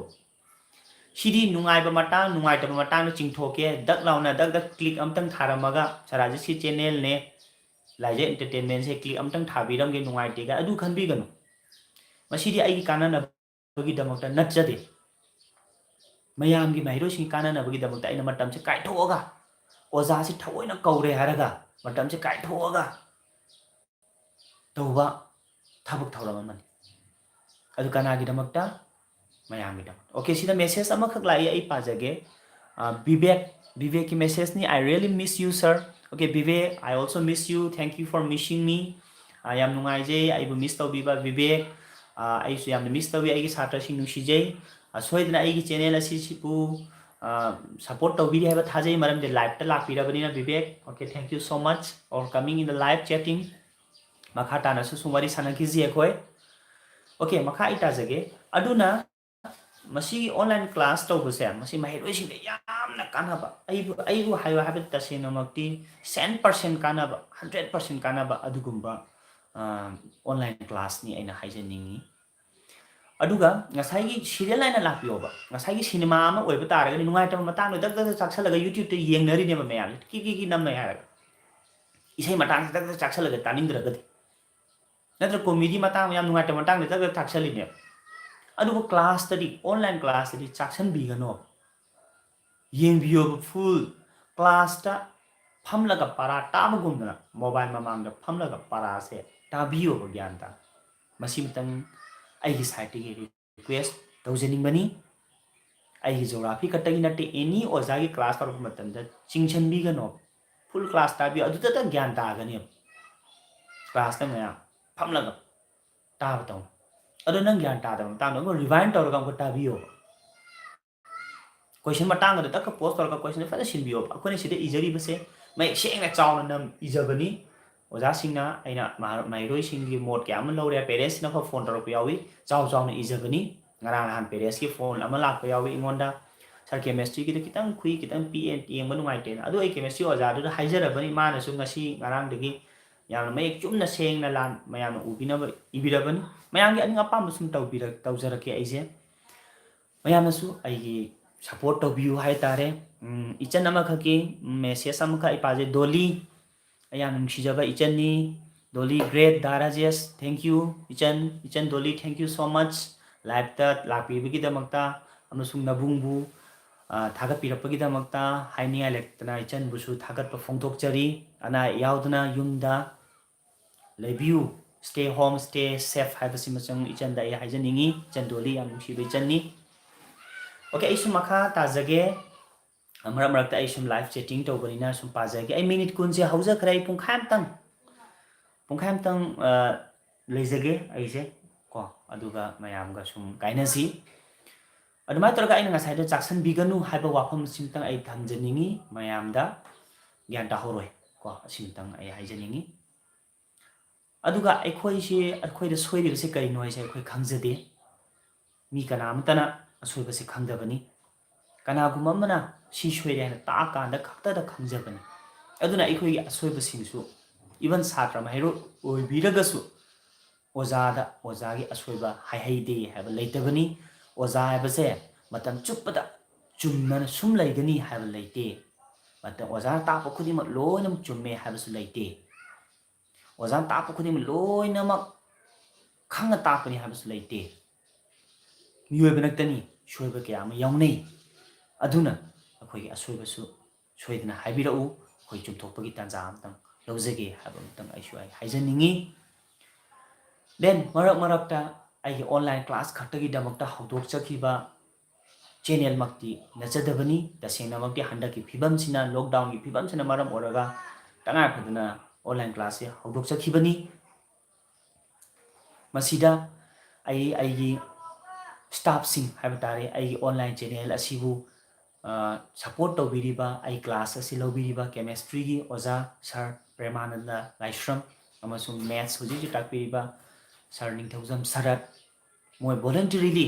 ꯁꯤꯗꯤ ꯅꯨꯡꯉꯥꯏꯕ ꯃꯇꯥꯡ, ꯅꯨꯡꯉꯥꯏꯇꯕ ꯃꯇꯥꯡꯗ ꯆꯤꯡꯊꯣꯛꯀꯦ꯫ ꯗꯛ ꯂꯥꯎꯅ ꯗꯛ ꯗꯛ click ꯑꯝꯇꯪ ꯊꯥꯔꯝꯃꯒ ꯁꯔꯥꯖꯤꯠꯁꯤ channelꯅꯦ, ꯂꯥꯏꯖ Entertainmentꯁꯦ click ꯑꯝꯇꯪ ꯊꯥꯕꯤꯔꯝꯒꯦ, ꯅꯨꯡꯉꯥꯏꯇꯦꯒ ꯑꯗꯨ ꯈꯟꯕꯤꯒꯅꯨ꯫ ꯃꯁꯤꯗꯤ ꯑꯩꯒꯤ ꯀꯥꯟꯅꯅꯕꯒꯤꯗꯃꯛꯇ ꯅꯠꯆꯗꯦ꯫ ꯃꯌꯥꯝꯒꯤ, ꯃꯍꯩꯔꯣꯏꯁꯤꯡꯒꯤ ꯀꯥꯟꯅꯅꯕꯒꯤꯗꯃꯛꯇ ꯑꯩꯅ ꯃꯇꯝꯁꯦ ꯀꯥꯏꯊꯣꯛꯑꯒ, ꯑꯣꯖꯥꯁꯤ ꯊꯑꯣꯏꯅ ꯀꯧꯔꯦ ꯍꯥꯏꯔꯒ ꯃꯇꯝꯁꯦ ꯀꯥꯏꯊꯣꯛꯑꯒ ꯇꯧꯕ ꯊꯕꯛ ꯊꯧꯔꯝ ꯑꯃꯅꯤ꯫ ꯑꯗꯨ ꯀꯅꯥꯒꯤꯗꯃꯛꯇ? ꯃꯌꯥꯝꯒꯤꯗꯃꯛꯇ꯫ Okay, ꯁꯤꯗ message ꯑꯃꯈꯛ ꯂꯥꯛꯏ, ꯑꯩ ꯄꯥꯖꯒꯦ꯫ ꯑ, Bibek, ꯕꯤꯕꯦꯛꯀꯤ messageꯅꯤ꯫ "I really miss you, sir." Okay, Bibek, I also miss you. Thank you for missing me. ꯑ, ꯌꯥꯝ ꯅꯨꯡꯉꯥꯏꯖꯩ ꯑꯩꯕꯨ miss ꯇꯧꯕꯤꯕ ꯕꯤꯕꯦꯛ꯫ ꯑ, ꯑꯩꯁꯨ ꯌꯥꯝꯅ miss ꯇꯧꯏ, ꯑꯩꯒꯤ ꯁꯥꯇ꯭ꯔꯁꯤꯡ ꯅꯨꯡꯁꯤꯖꯩ꯫ ꯑ, ꯁꯣꯏꯗꯅ ꯑꯩꯒꯤ channel ꯑꯁꯤꯁꯤꯕꯨ, ꯑ, support ꯇꯧꯕꯤꯔꯤ ꯍꯥꯏꯕ ꯊꯥꯖꯩ, ꯃꯔꯝꯗꯤ liveꯇ ꯂꯥꯛꯄꯤꯔꯕꯅꯤꯅ Bibek. Okay, thank you so much for coming in the live chatting. ꯃꯈꯥ ꯇꯥꯅꯁꯨ ꯁꯨꯝ ꯋꯥꯔꯤ ꯁꯥꯟꯅꯈꯤꯁꯤ ꯑꯩꯈꯣꯏ꯫ Okay, ꯃꯈꯥ ꯑꯩ ꯇꯥꯖꯒꯦ꯫ ꯑꯗꯨꯅ ꯃꯁꯤꯒꯤ online class ꯇꯧꯕꯁꯦ, ꯃꯁꯤ ꯃꯍꯩꯔꯣꯏꯁꯤꯡꯗ ꯌꯥꯝꯅ ꯀꯥꯟꯅꯕ, ꯑꯩꯕꯨ, ꯑꯩꯕꯨ ꯍꯥꯏꯌꯨ ꯍꯥꯏꯕꯗ ꯇꯁꯦꯡꯅꯃꯛꯇꯤ cent percent ꯀꯥꯟꯅꯕ, hundred percent ꯀꯥꯟꯅꯕ ꯑꯗꯨꯒꯨꯝꯕ, ꯑ, online classꯅꯤ ꯑꯩꯅ ꯍꯥꯏꯖꯅꯤꯡꯉꯤ꯫ ꯑꯗꯨꯒ ꯉꯁꯥꯏꯒꯤ serial ꯅꯥꯏꯅ ꯂꯥꯛꯄꯤꯌꯣꯕ꯫ ꯉꯁꯥꯏꯒꯤ cinema ꯑꯃ ꯑꯣꯏꯕ ꯇꯥꯔꯒꯗꯤ ꯅꯨꯡꯉꯥꯏꯇꯕ ꯃꯇꯥꯡꯗꯣ ꯗꯛ ꯗꯛ ꯗꯛ ꯆꯥꯛꯁꯜꯂꯒ YouTubeꯇ ꯌꯦꯡꯅꯔꯤꯅꯦꯕ ꯃꯌꯥꯝꯁꯦ, ꯀꯤ ꯀꯤ ꯀꯤ ꯅꯝꯃꯦ ꯍꯥꯏꯔꯒ꯫ ꯏꯁꯩ ꯃꯇꯥꯡꯁꯦ ꯗꯛ ꯗꯛ ꯆꯥꯛꯁꯜꯂꯒ ꯇꯥꯅꯤꯡꯗ꯭ꯔꯒꯗꯤ꯫ ꯅꯠꯇ꯭ꯔ comedy ꯃꯇꯥꯡ, ꯌꯥꯝ ꯅꯨꯡꯉꯥꯏꯇꯕ ꯃꯇꯥꯡꯗ ꯗꯛ ꯗꯛ ꯆꯥꯛꯁꯜꯂꯤꯅꯦꯕ꯫ ꯑꯗꯨꯕꯨ classꯇꯗꯤ, online classꯇꯗꯤ ꯆꯥꯛꯁꯟꯕꯤꯒꯅꯣ꯫ ꯌꯦꯡꯕꯤꯌꯣꯕ full꯫ Classꯇ ꯐꯝꯂꯒ ꯄꯔꯥ ꯇꯥꯕꯒꯨꯝꯗꯅ ꯃꯣꯕꯥꯏꯜ ꯃꯃꯥꯡꯗ ꯐꯝꯂꯒ ꯄꯔꯥꯁꯦ ꯇꯥꯕꯤꯌꯣꯕ ꯒ꯭ꯌꯥꯟ ꯇꯥꯅ꯫ ꯃꯁꯤꯃꯇꯪ ꯑꯩꯒꯤ ꯁꯥꯏꯠꯇꯒꯤ ꯔꯤꯀ꯭ꯋꯦꯁ ꯇꯧꯖꯅꯤꯡꯕꯅꯤ꯫ ꯑꯩꯒꯤ ꯖꯣꯒ꯭ꯔꯥꯐꯤ ꯈꯛꯇꯒꯤ ꯅꯠꯇꯦ, ꯑꯦꯅꯤ ꯑꯣꯖꯥꯒꯤ ꯀ꯭ꯂꯥꯁ ꯇꯧꯔꯛꯄ ꯃꯇꯝꯗ ꯆꯤꯡꯁꯤꯟꯕꯤꯒꯅꯣ, ꯐꯨꯜ ꯀ꯭ꯂꯥꯁ ꯇꯥꯕꯤꯌꯨ, ꯑꯗꯨꯗꯇ ꯒ꯭ꯌꯥꯟ ꯇꯥꯒꯅꯦꯕ꯫ ꯀ꯭ꯂꯥꯁꯇ ꯃꯌꯥꯝ ꯐꯝꯂꯒ ꯇꯥꯕ ꯇꯧꯅ꯫ ꯑꯗꯣ ꯅꯪ ꯒ꯭ꯌꯥꯟ ꯇꯥꯗꯕ ꯃꯇꯥꯡꯗ ꯑꯃꯨꯛ ꯔꯤꯋꯥꯏꯟ ꯇꯧꯔꯒ ꯑꯃꯨꯛꯀ ꯇꯥꯕꯤꯌꯣꯕ꯫ ꯀꯣꯏꯁꯟ ꯃꯇꯥꯡ ꯑꯗꯨꯗ ꯇꯛꯀ ꯄꯣꯁ ꯇꯧꯔꯒ ꯀꯣꯏꯁꯟꯗꯣ ꯐꯖꯅ ꯁꯤꯟꯕꯤꯌꯣꯕ꯫ ꯑꯩꯈꯣꯏꯅ ꯁꯤꯗ ꯏꯖꯔꯤꯕꯁꯦ ꯃꯌꯦꯛ ꯁꯦꯡꯅ ꯆꯥꯎꯅ ꯅꯝ ꯏꯖꯕꯅꯤ꯫ ꯑꯣꯖꯥꯁꯤꯡꯅ, ꯑꯩꯅ ꯃꯍꯥ-, ꯃꯍꯩꯔꯣꯏꯁꯤꯡꯒꯤ ꯃꯣꯠ ꯀꯌꯥ ꯑꯃ ꯂꯧꯔꯦ, ꯄꯦꯔꯦꯟꯁꯁꯤꯅ ꯑꯩꯈꯣꯏ ꯐꯣꯟ ꯇꯧꯔꯛꯄ ꯌꯥꯎꯏ, ꯆꯥꯎ ꯆꯥꯎꯅ ꯏꯖꯕꯅꯤ꯫ ꯉꯔꯥꯡ ꯅꯍꯥꯟ ꯄꯦꯔꯦꯟꯁꯀꯤ ꯐꯣꯟ ꯑꯃ ꯂꯥꯛꯄ ꯌꯥꯎꯏ ꯑꯩꯉꯣꯟꯗ, "ꯁꯥꯔ, ꯀꯦꯃꯦꯁꯇ꯭ꯔꯤꯒꯤꯗꯣ ꯈꯤꯇꯪ ꯈꯨꯏ, ꯈꯤꯇꯪ ꯄꯤꯛꯑꯦ, ꯌꯦꯡꯕ ꯅꯨꯡꯉꯥꯏꯇꯦꯅ"꯫ ꯑꯗꯨ ꯑꯩ ꯀꯦꯃꯦꯁꯇ꯭ꯔꯤ ꯑꯣꯖꯥꯗꯨꯗ ꯍꯥꯏꯖꯔꯕꯅꯤ, ꯃꯥꯅꯁꯨ ꯉꯁꯤ ꯉꯔꯥꯡꯗꯒꯤ ꯌꯥꯝꯅ ꯃꯌꯦꯛ ꯆꯨꯝꯅ ꯁꯦꯡꯅ ꯂꯥꯟ ꯃꯌꯥꯝꯅ ꯎꯕꯤꯅꯕ ꯏꯕꯤꯔꯕꯅꯤ꯫ ꯃꯌꯥꯝꯒꯤ ꯑꯅꯤꯡ ꯑꯄꯥꯝꯕ ꯁꯨꯝ ꯇꯧꯕꯤꯔ-, ꯇꯧꯖꯔꯛꯀꯦ ꯑꯩꯁꯦ꯫ ꯃꯌꯥꯝꯅꯁꯨ ꯑꯩꯒꯤ ꯁꯞꯄꯣꯔꯠ ꯇꯧꯕꯤꯌꯨ ꯍꯥꯏꯇꯥꯔꯦ꯫ ꯎꯝ, ꯏꯆꯟ ꯑꯃꯈꯛꯀꯤ ꯃꯦꯁꯦꯖ ꯑꯃꯈꯛ ꯑꯩ ꯄꯥꯖꯩ꯫ ꯗꯣꯂꯤ, ꯑꯩ ꯌꯥꯝ ꯅꯨꯡꯁꯤꯖꯕ ꯏꯆꯟꯅꯤ꯫ ꯗꯣꯂꯤ, great, the Rajesh, thank you꯫ ꯏꯆꯟ, ꯏꯆꯟ ꯗꯣꯂꯤ, thank you so much꯫ ꯂꯥꯏꯞꯇ ꯂꯥꯛꯄꯤꯕꯒꯤꯗꯃꯛꯇ ꯑꯃꯁꯨꯡ ꯅꯕꯨꯡꯕꯨ, ꯑ, ꯊꯥꯒꯠꯄꯤꯔꯛꯄꯒꯤꯗꯃꯛꯇ ꯍꯥꯏꯅꯤꯡꯉꯥꯏ ꯂꯩꯇꯅ ꯏꯆꯟꯕꯨꯁꯨ ꯊꯥꯒꯠꯄ ꯐꯣꯡꯗꯣꯛꯆꯔꯤ꯫ ꯑꯅꯥ ꯑꯌꯦꯛ ꯌꯥꯎꯗꯅ ꯌꯨꯝꯗ ꯂꯩꯕꯤꯌꯨ꯫ Stay home, stay safe ꯍꯥꯏꯕꯁꯤꯃꯆꯪ ꯏꯆꯟꯗ ꯑꯩ ꯍꯥꯏꯖꯅꯤꯡꯉꯤ꯫ ꯏꯆꯟ ꯗꯣꯂꯤ, ꯌꯥꯝ ꯅꯨꯡꯁꯤꯕ ꯏꯆꯟꯅꯤ꯫ ꯑꯣꯀꯦ, ꯑꯩꯁꯨ ꯃꯈꯥ ꯇꯥꯖꯒꯦ꯫ ꯃꯔꯛ ꯃꯔꯛꯇ ꯑꯩ ꯁꯨꯝ ꯂꯥꯏꯐ ꯆꯦꯇꯤꯡ ꯇꯧꯕꯅꯤꯅ ꯁꯨꯝ ꯄꯥꯖꯒꯦ꯫ ꯑꯩ ꯃꯤꯅꯤꯠ ꯀꯨꯟꯁꯦ ꯍꯧꯖꯈ꯭ꯔꯦ꯫ ꯑꯩ ꯄꯨꯡꯈꯥꯏ ꯑꯝꯇꯪ, ꯄꯨꯡꯈꯥꯏ ꯑꯝꯇꯪ, ꯑ, ꯂꯩꯖꯒꯦ ꯑꯩꯁꯦ ꯀꯣ, ꯑꯗꯨꯒ ꯃꯌꯥꯝꯒ ꯁꯨꯝ ꯀꯥꯏꯅꯁꯤ꯫ ꯑꯗꯨꯃꯥꯏꯅ ꯇꯧꯔꯒ ꯑꯩꯅ ꯉꯁꯥꯏꯗꯣ ꯆꯥꯛꯁꯟꯕꯤꯒꯅꯨ ꯍꯥꯏꯕ ꯋꯥꯐꯝꯁꯤꯃꯇꯪ ꯑꯩ ꯊꯝꯖꯅꯤꯡꯉꯤ꯫ ꯃꯌꯥꯝꯗ ꯒ꯭ꯌꯥꯟ ꯇꯥꯍꯧꯔꯣꯏ ꯀꯣ, ꯑꯁꯤꯃꯇꯪ ꯑꯩ ꯍꯥꯏꯖꯅꯤꯡꯉꯤ꯫ ꯑꯗꯨꯒ ꯑꯩꯈꯣꯏꯁꯤ, ꯑꯩꯈꯣꯏꯗ ꯁꯣꯏꯔꯤꯕꯁꯤ ꯀꯔꯤꯅꯣ ꯍꯥꯏꯁꯦ ꯑꯩꯈꯣꯏ ꯈꯪꯖꯗꯦ꯫ ꯃꯤ ꯀꯅꯥ ꯑꯃꯠꯇꯅ ꯑꯁꯣꯏꯕꯁꯤ ꯈꯪꯗꯕꯅꯤ꯫ ꯀꯅꯥꯒꯨꯝꯕ ꯑꯃꯅ ꯁꯤ ꯁꯣꯏꯔꯦ ꯍꯥꯏꯅ ꯇꯥꯛꯑꯀꯥꯟꯗ ꯈꯛꯇꯗ ꯈꯪꯖꯕꯅꯤ꯫ ꯑꯗꯨꯅ ꯑꯩꯈꯣꯏꯒꯤ ꯑꯁꯣꯏꯕꯁꯤꯡꯁꯨ, even ꯁꯥꯇ꯭ꯔ ꯃꯍꯩꯔꯣꯏ ꯑꯣꯏꯕꯤꯔꯒꯁꯨ, ꯑꯣꯖꯥꯗ ꯑꯣꯖꯥꯒꯤ ꯑꯁꯣꯏꯕ ꯍꯥꯏꯍꯩꯗꯦ ꯍꯥꯏꯕ ꯂꯩꯇꯕꯅꯤ꯫ ꯑꯣꯖꯥ ꯍꯥꯏꯕꯁꯦ ꯃꯇꯝ ꯆꯨꯞꯄꯗ ꯆꯨꯝꯅꯅ ꯁꯨꯝ ꯂꯩꯒꯅꯤ ꯍꯥꯏꯕ ꯂꯩꯇꯦ꯫ ꯃꯇꯝ, ꯑꯣꯖꯥꯅ ꯇꯥꯛꯄ ꯈꯨꯗꯤꯡꯃꯛ ꯂꯣꯏꯅꯃꯛ ꯆꯨꯝꯃꯦ ꯍꯥꯏꯕꯁꯨ ꯂꯩꯇꯦ꯫ ꯑꯣꯖꯥꯅ ꯇꯥꯛꯄ ꯈꯨꯗꯤꯡꯃꯛ ꯂꯣꯏꯅꯃꯛ ꯈꯪꯅ ꯇꯥꯛꯄꯅꯤ ꯍꯥꯏꯕꯁꯨ ꯂꯩꯇꯦ꯫ ꯃꯤꯑꯣꯏꯕ ꯅꯠꯇꯅꯤ, ꯁꯣꯏꯕ ꯀꯌꯥ ꯑꯃ ꯌꯥꯎꯅꯩ꯫ ꯑꯗꯨꯅ ꯑꯩꯈꯣꯏꯒꯤ ꯑꯁꯣꯏꯕꯁꯨ ꯁꯣꯏꯗꯅ ꯍꯥꯏꯕꯤꯔꯛꯎ꯫ ꯑꯩꯈꯣꯏ ꯆꯨꯝꯊꯣꯛꯄꯒꯤ ꯇꯥꯟꯖꯥ ꯑꯃꯇꯪ ꯂꯧꯖꯒꯦ ꯍꯥꯏꯕ ꯑꯃꯇꯪ ꯑꯩꯁꯨ ꯑꯩ ꯍꯥꯏꯖꯅꯤꯡꯉꯤ꯫ Then ꯃꯔꯛ ꯃꯔꯛꯇ ꯑꯩꯒꯤ online class ꯈꯛꯇꯒꯤꯗꯃꯛꯇ ꯍꯧꯗꯣꯛꯆꯈꯤꯕ channel ꯃꯛꯇꯤ ꯅꯠꯆꯗꯕꯅꯤ꯫ ꯇꯁꯦꯡꯅꯃꯛꯇꯤ ꯍꯟꯗꯛꯀꯤ ꯐꯤꯕꯝꯁꯤꯅ, lockdownꯒꯤ ꯐꯤꯕꯝꯁꯤꯅ ꯃꯔꯝ ꯑꯣꯏꯔꯒ ꯇꯉꯥꯏ ꯐꯗꯅ online classꯁꯦ ꯍꯧꯗꯣꯛꯆꯈꯤꯕꯅꯤ꯫ ꯃꯁꯤꯗ ꯑꯩ, ꯑꯩꯒꯤ staffꯁꯤꯡ ꯍꯥꯏꯕ ꯇꯥꯔꯦ, ꯑꯩꯒꯤ online channel ꯑꯁꯤꯕꯨ, ꯑ, support ꯇꯧꯕꯤꯔꯤꯕ, ꯑꯩ class ꯑꯁꯤ ꯂꯧꯕꯤꯔꯤꯕ chemistryꯒꯤ ꯑꯣꯖꯥ sir ꯄ꯭ꯔꯦꯃꯥꯅꯟꯗ ꯂꯥꯏꯁ꯭ꯔꯝ ꯑꯃꯁꯨꯡ maths ꯍꯧꯖꯤꯛ ꯍꯧꯖꯤꯛ ꯇꯥꯛꯄꯤꯔꯤꯕ sir ꯅꯤꯡꯊꯧꯖꯝ ꯁꯔꯠ, ꯃꯣꯏ voluntarily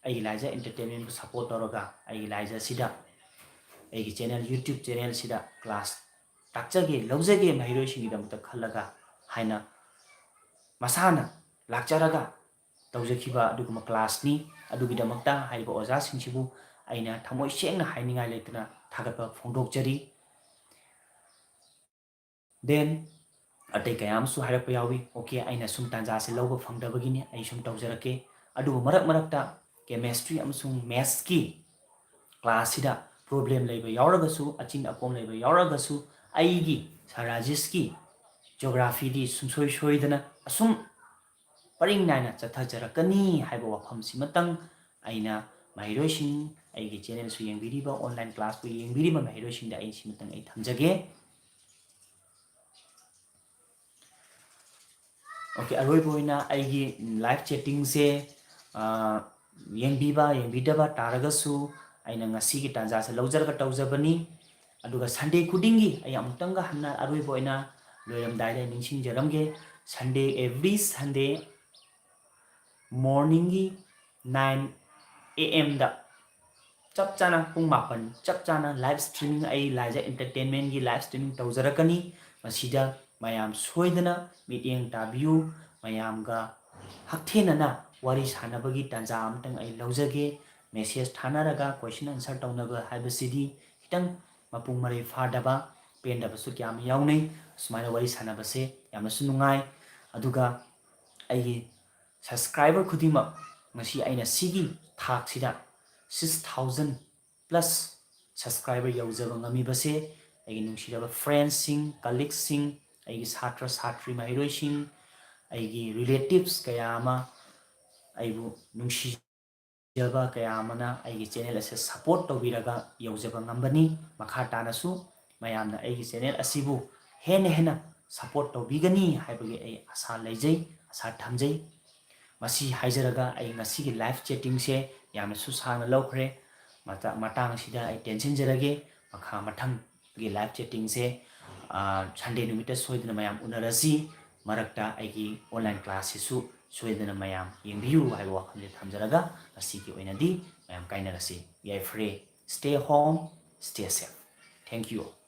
ꯑꯩꯒꯤ ꯂꯥꯏꯖ Entertainmentꯕꯨ support ꯇꯧꯔꯒ ꯑꯩꯒꯤ ꯂꯥꯏꯖ ꯑꯁꯤꯗ, ꯑꯩꯒꯤ channel, YouTube channelꯁꯤꯗ class ꯇꯥꯛꯆꯒꯦ, ꯂꯧꯖꯒꯦ ꯃꯍꯩꯔꯣꯏꯁꯤꯡꯒꯤꯗꯃꯛꯇ ꯈꯜꯂꯒ ꯍꯥꯏꯅ ꯃꯁꯥꯅ ꯂꯥꯛꯆꯔꯒ ꯇꯧꯖꯈꯤꯕ ꯑꯗꯨꯒꯨꯝꯕ classꯅꯤ꯫ ꯑꯗꯨꯒꯤꯗꯃꯛꯇ ꯍꯥꯏꯔꯤꯕ ꯑꯣꯖꯥꯁꯤꯡꯁꯤꯕꯨ ꯑꯩꯅ ꯊꯃꯣꯏ ꯁꯦꯡꯅ ꯍꯥꯏꯅꯤꯡꯉꯥꯏ ꯂꯩꯇꯅ ꯊꯥꯒꯠꯄ ꯐꯣꯡꯗꯣꯛꯆꯔꯤ꯫ Then ꯑꯇꯩ ꯀꯌꯥ ꯑꯃꯁꯨ ꯍꯥꯏꯔꯛꯄ ꯌꯥꯎꯏ꯫ Okay, ꯑꯩꯅ ꯁꯨꯝ ꯇꯥꯟꯖꯥꯁꯦ ꯂꯧꯕ ꯐꯪꯗꯕꯒꯤꯅꯤ, ꯑꯩ ꯁꯨꯝ ꯇꯧꯖꯔꯛꯀꯦ꯫ ꯑꯗꯨꯕꯨ ꯃꯔꯛ ꯃꯔꯛꯇ chemistry ꯑꯃꯁꯨꯡ mathsꯀꯤ classꯁꯤꯗ problem ꯂꯩꯕ ꯌꯥꯎꯔꯒꯁꯨ, ꯑꯆꯤꯟ ꯑꯀꯣꯝ ꯂꯩꯕ ꯌꯥꯎꯔꯒꯁꯨ, ꯑꯩꯒꯤ sir ꯔꯥꯖꯦꯁꯀꯤ geographyꯗꯤ ꯁꯨꯡꯁꯣꯏ ꯁꯣꯏꯗꯅ ꯑꯁꯨꯝ ꯄꯔꯤꯡ ꯅꯥꯏꯅ ꯆꯠꯊꯖꯔꯛꯀꯅꯤ ꯍꯥꯏꯕ ꯋꯥꯐꯝꯁꯤꯃꯇꯪ ꯑꯩꯅ ꯃꯍꯩꯔꯣꯏꯁꯤꯡ, ꯑꯩꯒꯤ channelꯁꯨ ꯌꯦꯡꯕꯤꯔꯤꯕ, online classꯄꯨ ꯌꯦꯡꯕꯤꯔꯤꯕ ꯃꯍꯩꯔꯣꯏꯁꯤꯡꯗ ꯑꯩ ꯁꯤꯃꯇꯪ ꯑꯩ ꯊꯝꯖꯒꯦ꯫ Okay, ꯑꯔꯣꯏꯕ ꯑꯣꯏꯅ ꯑꯩꯒꯤ live chattingꯁꯦ, ꯑ, ꯌꯦꯡꯕꯤꯕ, ꯌꯦꯡꯕꯤꯗꯕ ꯇꯥꯔꯒꯁꯨ ꯑꯩꯅ ꯉꯁꯤꯒꯤ ꯇꯥꯟꯖꯥꯁꯦ ꯂꯧꯖꯔꯒ ꯇꯧꯖꯕꯅꯤ꯫ ꯑꯗꯨꯒ Sunday ꯈꯨꯗꯤꯡꯒꯤ ꯑꯩ ꯑꯃꯨꯛꯇꯪꯒ ꯍꯟꯅ ꯑꯔꯣꯏꯕ ꯑꯣꯏꯅ ꯂꯣꯏꯔꯝꯗꯥꯏꯗ ꯅꯤꯡꯁꯤꯡꯖꯔꯝꯒꯦ, Sunday, every Sunday morningꯒꯤ nine A M ꯗ ꯆꯞ ꯆꯥꯅ ꯄꯨꯡ ꯃꯥꯄꯟ ꯆꯞ ꯆꯥꯅ live streaming, ꯑꯩ ꯂꯥꯏꯖ Entertainmentꯒꯤ live streaming ꯇꯧꯖꯔꯛꯀꯅꯤ꯫ ꯃꯁꯤꯗ ꯃꯌꯥꯝ ꯁꯣꯏꯗꯅ ꯃꯤꯠꯌꯦꯡ ꯇꯥꯕꯤꯌꯨ꯫ ꯃꯌꯥꯝꯒ ꯍꯛꯊꯦꯡꯅꯅ ꯋꯥꯔꯤ ꯁꯥꯟꯅꯕꯒꯤ ꯇꯥꯟꯖꯥ ꯑꯃꯇꯪ ꯑꯩ ꯂꯧꯖꯒꯦ꯫ Message ꯊꯥꯅꯔꯒ question answer ꯇꯧꯅꯕ ꯍꯥꯏꯕꯁꯤꯗꯤ ꯈꯤꯇꯪ ꯃꯄꯨꯡ ꯃꯔꯩ ꯐꯥꯗꯕ, ꯄꯦꯟꯗꯕꯁꯨ ꯀꯌꯥ ꯑꯃ ꯌꯥꯎꯅꯩ꯫ ꯁꯨꯃꯥꯏꯅ ꯋꯥꯔꯤ ꯁꯥꯟꯅꯕꯁꯦ ꯌꯥꯝꯅꯁꯨ ꯅꯨꯡꯉꯥꯏ꯫ ꯑꯗꯨꯒ ꯑꯩꯒꯤ subscriber ꯈꯨꯗꯤꯡꯃꯛ, ꯉꯁꯤ ꯑꯩꯅ ꯁꯤꯒꯤ ꯊꯥꯛꯁꯤꯗ six thousand plus subscriber ꯌꯧꯖꯕ ꯉꯝꯃꯤꯕꯁꯦ ꯑꯩꯒꯤ ꯅꯨꯡꯁꯤꯔꯕ friendsꯁꯤꯡ, colleagueꯁꯤꯡ, ꯑꯩꯒꯤ ꯁꯥꯇ꯭ꯔ ꯁꯥꯇ꯭ꯔꯤ ꯃꯍꯩꯔꯣꯏꯁꯤꯡ, ꯑꯩꯒꯤ relatives ꯀꯌꯥ ꯑꯃ, ꯑꯩꯕꯨ ꯅꯨꯡꯁꯤꯖꯕ ꯀꯌꯥ ꯑꯃꯅ ꯑꯩꯒꯤ channel ꯑꯁꯦ support ꯇꯧꯕꯤꯔꯒ ꯌꯧꯖꯕ ꯉꯝꯕꯅꯤ꯫ ꯃꯈꯥ ꯇꯥꯅꯁꯨ ꯃꯌꯥꯝꯅ ꯑꯩꯒꯤ channel ꯑꯁꯤꯕꯨ ꯍꯦꯟꯅ ꯍꯦꯟꯅ support ꯇꯧꯕꯤꯒꯅꯤ ꯍꯥꯏꯕꯒꯤ ꯑꯩ ꯑꯁꯥ ꯂꯩꯖꯩ, ꯑꯁꯥ ꯊꯝꯖꯩ꯫ ꯃꯁꯤ ꯍꯥꯏꯖꯔꯒ ꯑꯩ ꯉꯁꯤꯒꯤ live chattingꯁꯦ ꯌꯥꯝꯅꯁꯨ ꯁꯥꯡꯅ ꯂꯧꯈ꯭ꯔꯦ꯫ ꯃꯇꯥ-, ꯃꯇꯥꯡ ꯑꯁꯤꯗ ꯑꯩ ꯇꯦꯟꯁꯤꯟꯖꯔꯒꯦ꯫ ꯃꯈꯥ ꯃꯊꯪꯒꯤ live chattingꯁꯦ, ꯑ, Sunday ꯅꯨꯃꯤꯠꯇ ꯁꯣꯏꯗꯅ ꯃꯌꯥꯝ ꯎꯅꯔꯁꯤ꯫ ꯃꯔꯛꯇ ꯑꯩꯒꯤ online classꯁꯤꯁꯨ ꯁꯣꯏꯗꯅ ꯃꯌꯥꯝ ꯌꯦꯡꯕꯤꯌꯨ ꯍꯥꯏꯕ ꯋꯥꯐꯝꯁꯦ ꯊꯝꯖꯔꯒ ꯉꯁꯤꯒꯤ ꯑꯣꯏꯅꯗꯤ ꯃꯌꯥꯝ ꯀꯥꯏꯅꯔꯁꯤ꯫ ꯌꯥꯏꯐꯔꯦ꯫ Stay home, stay safe. Thank you.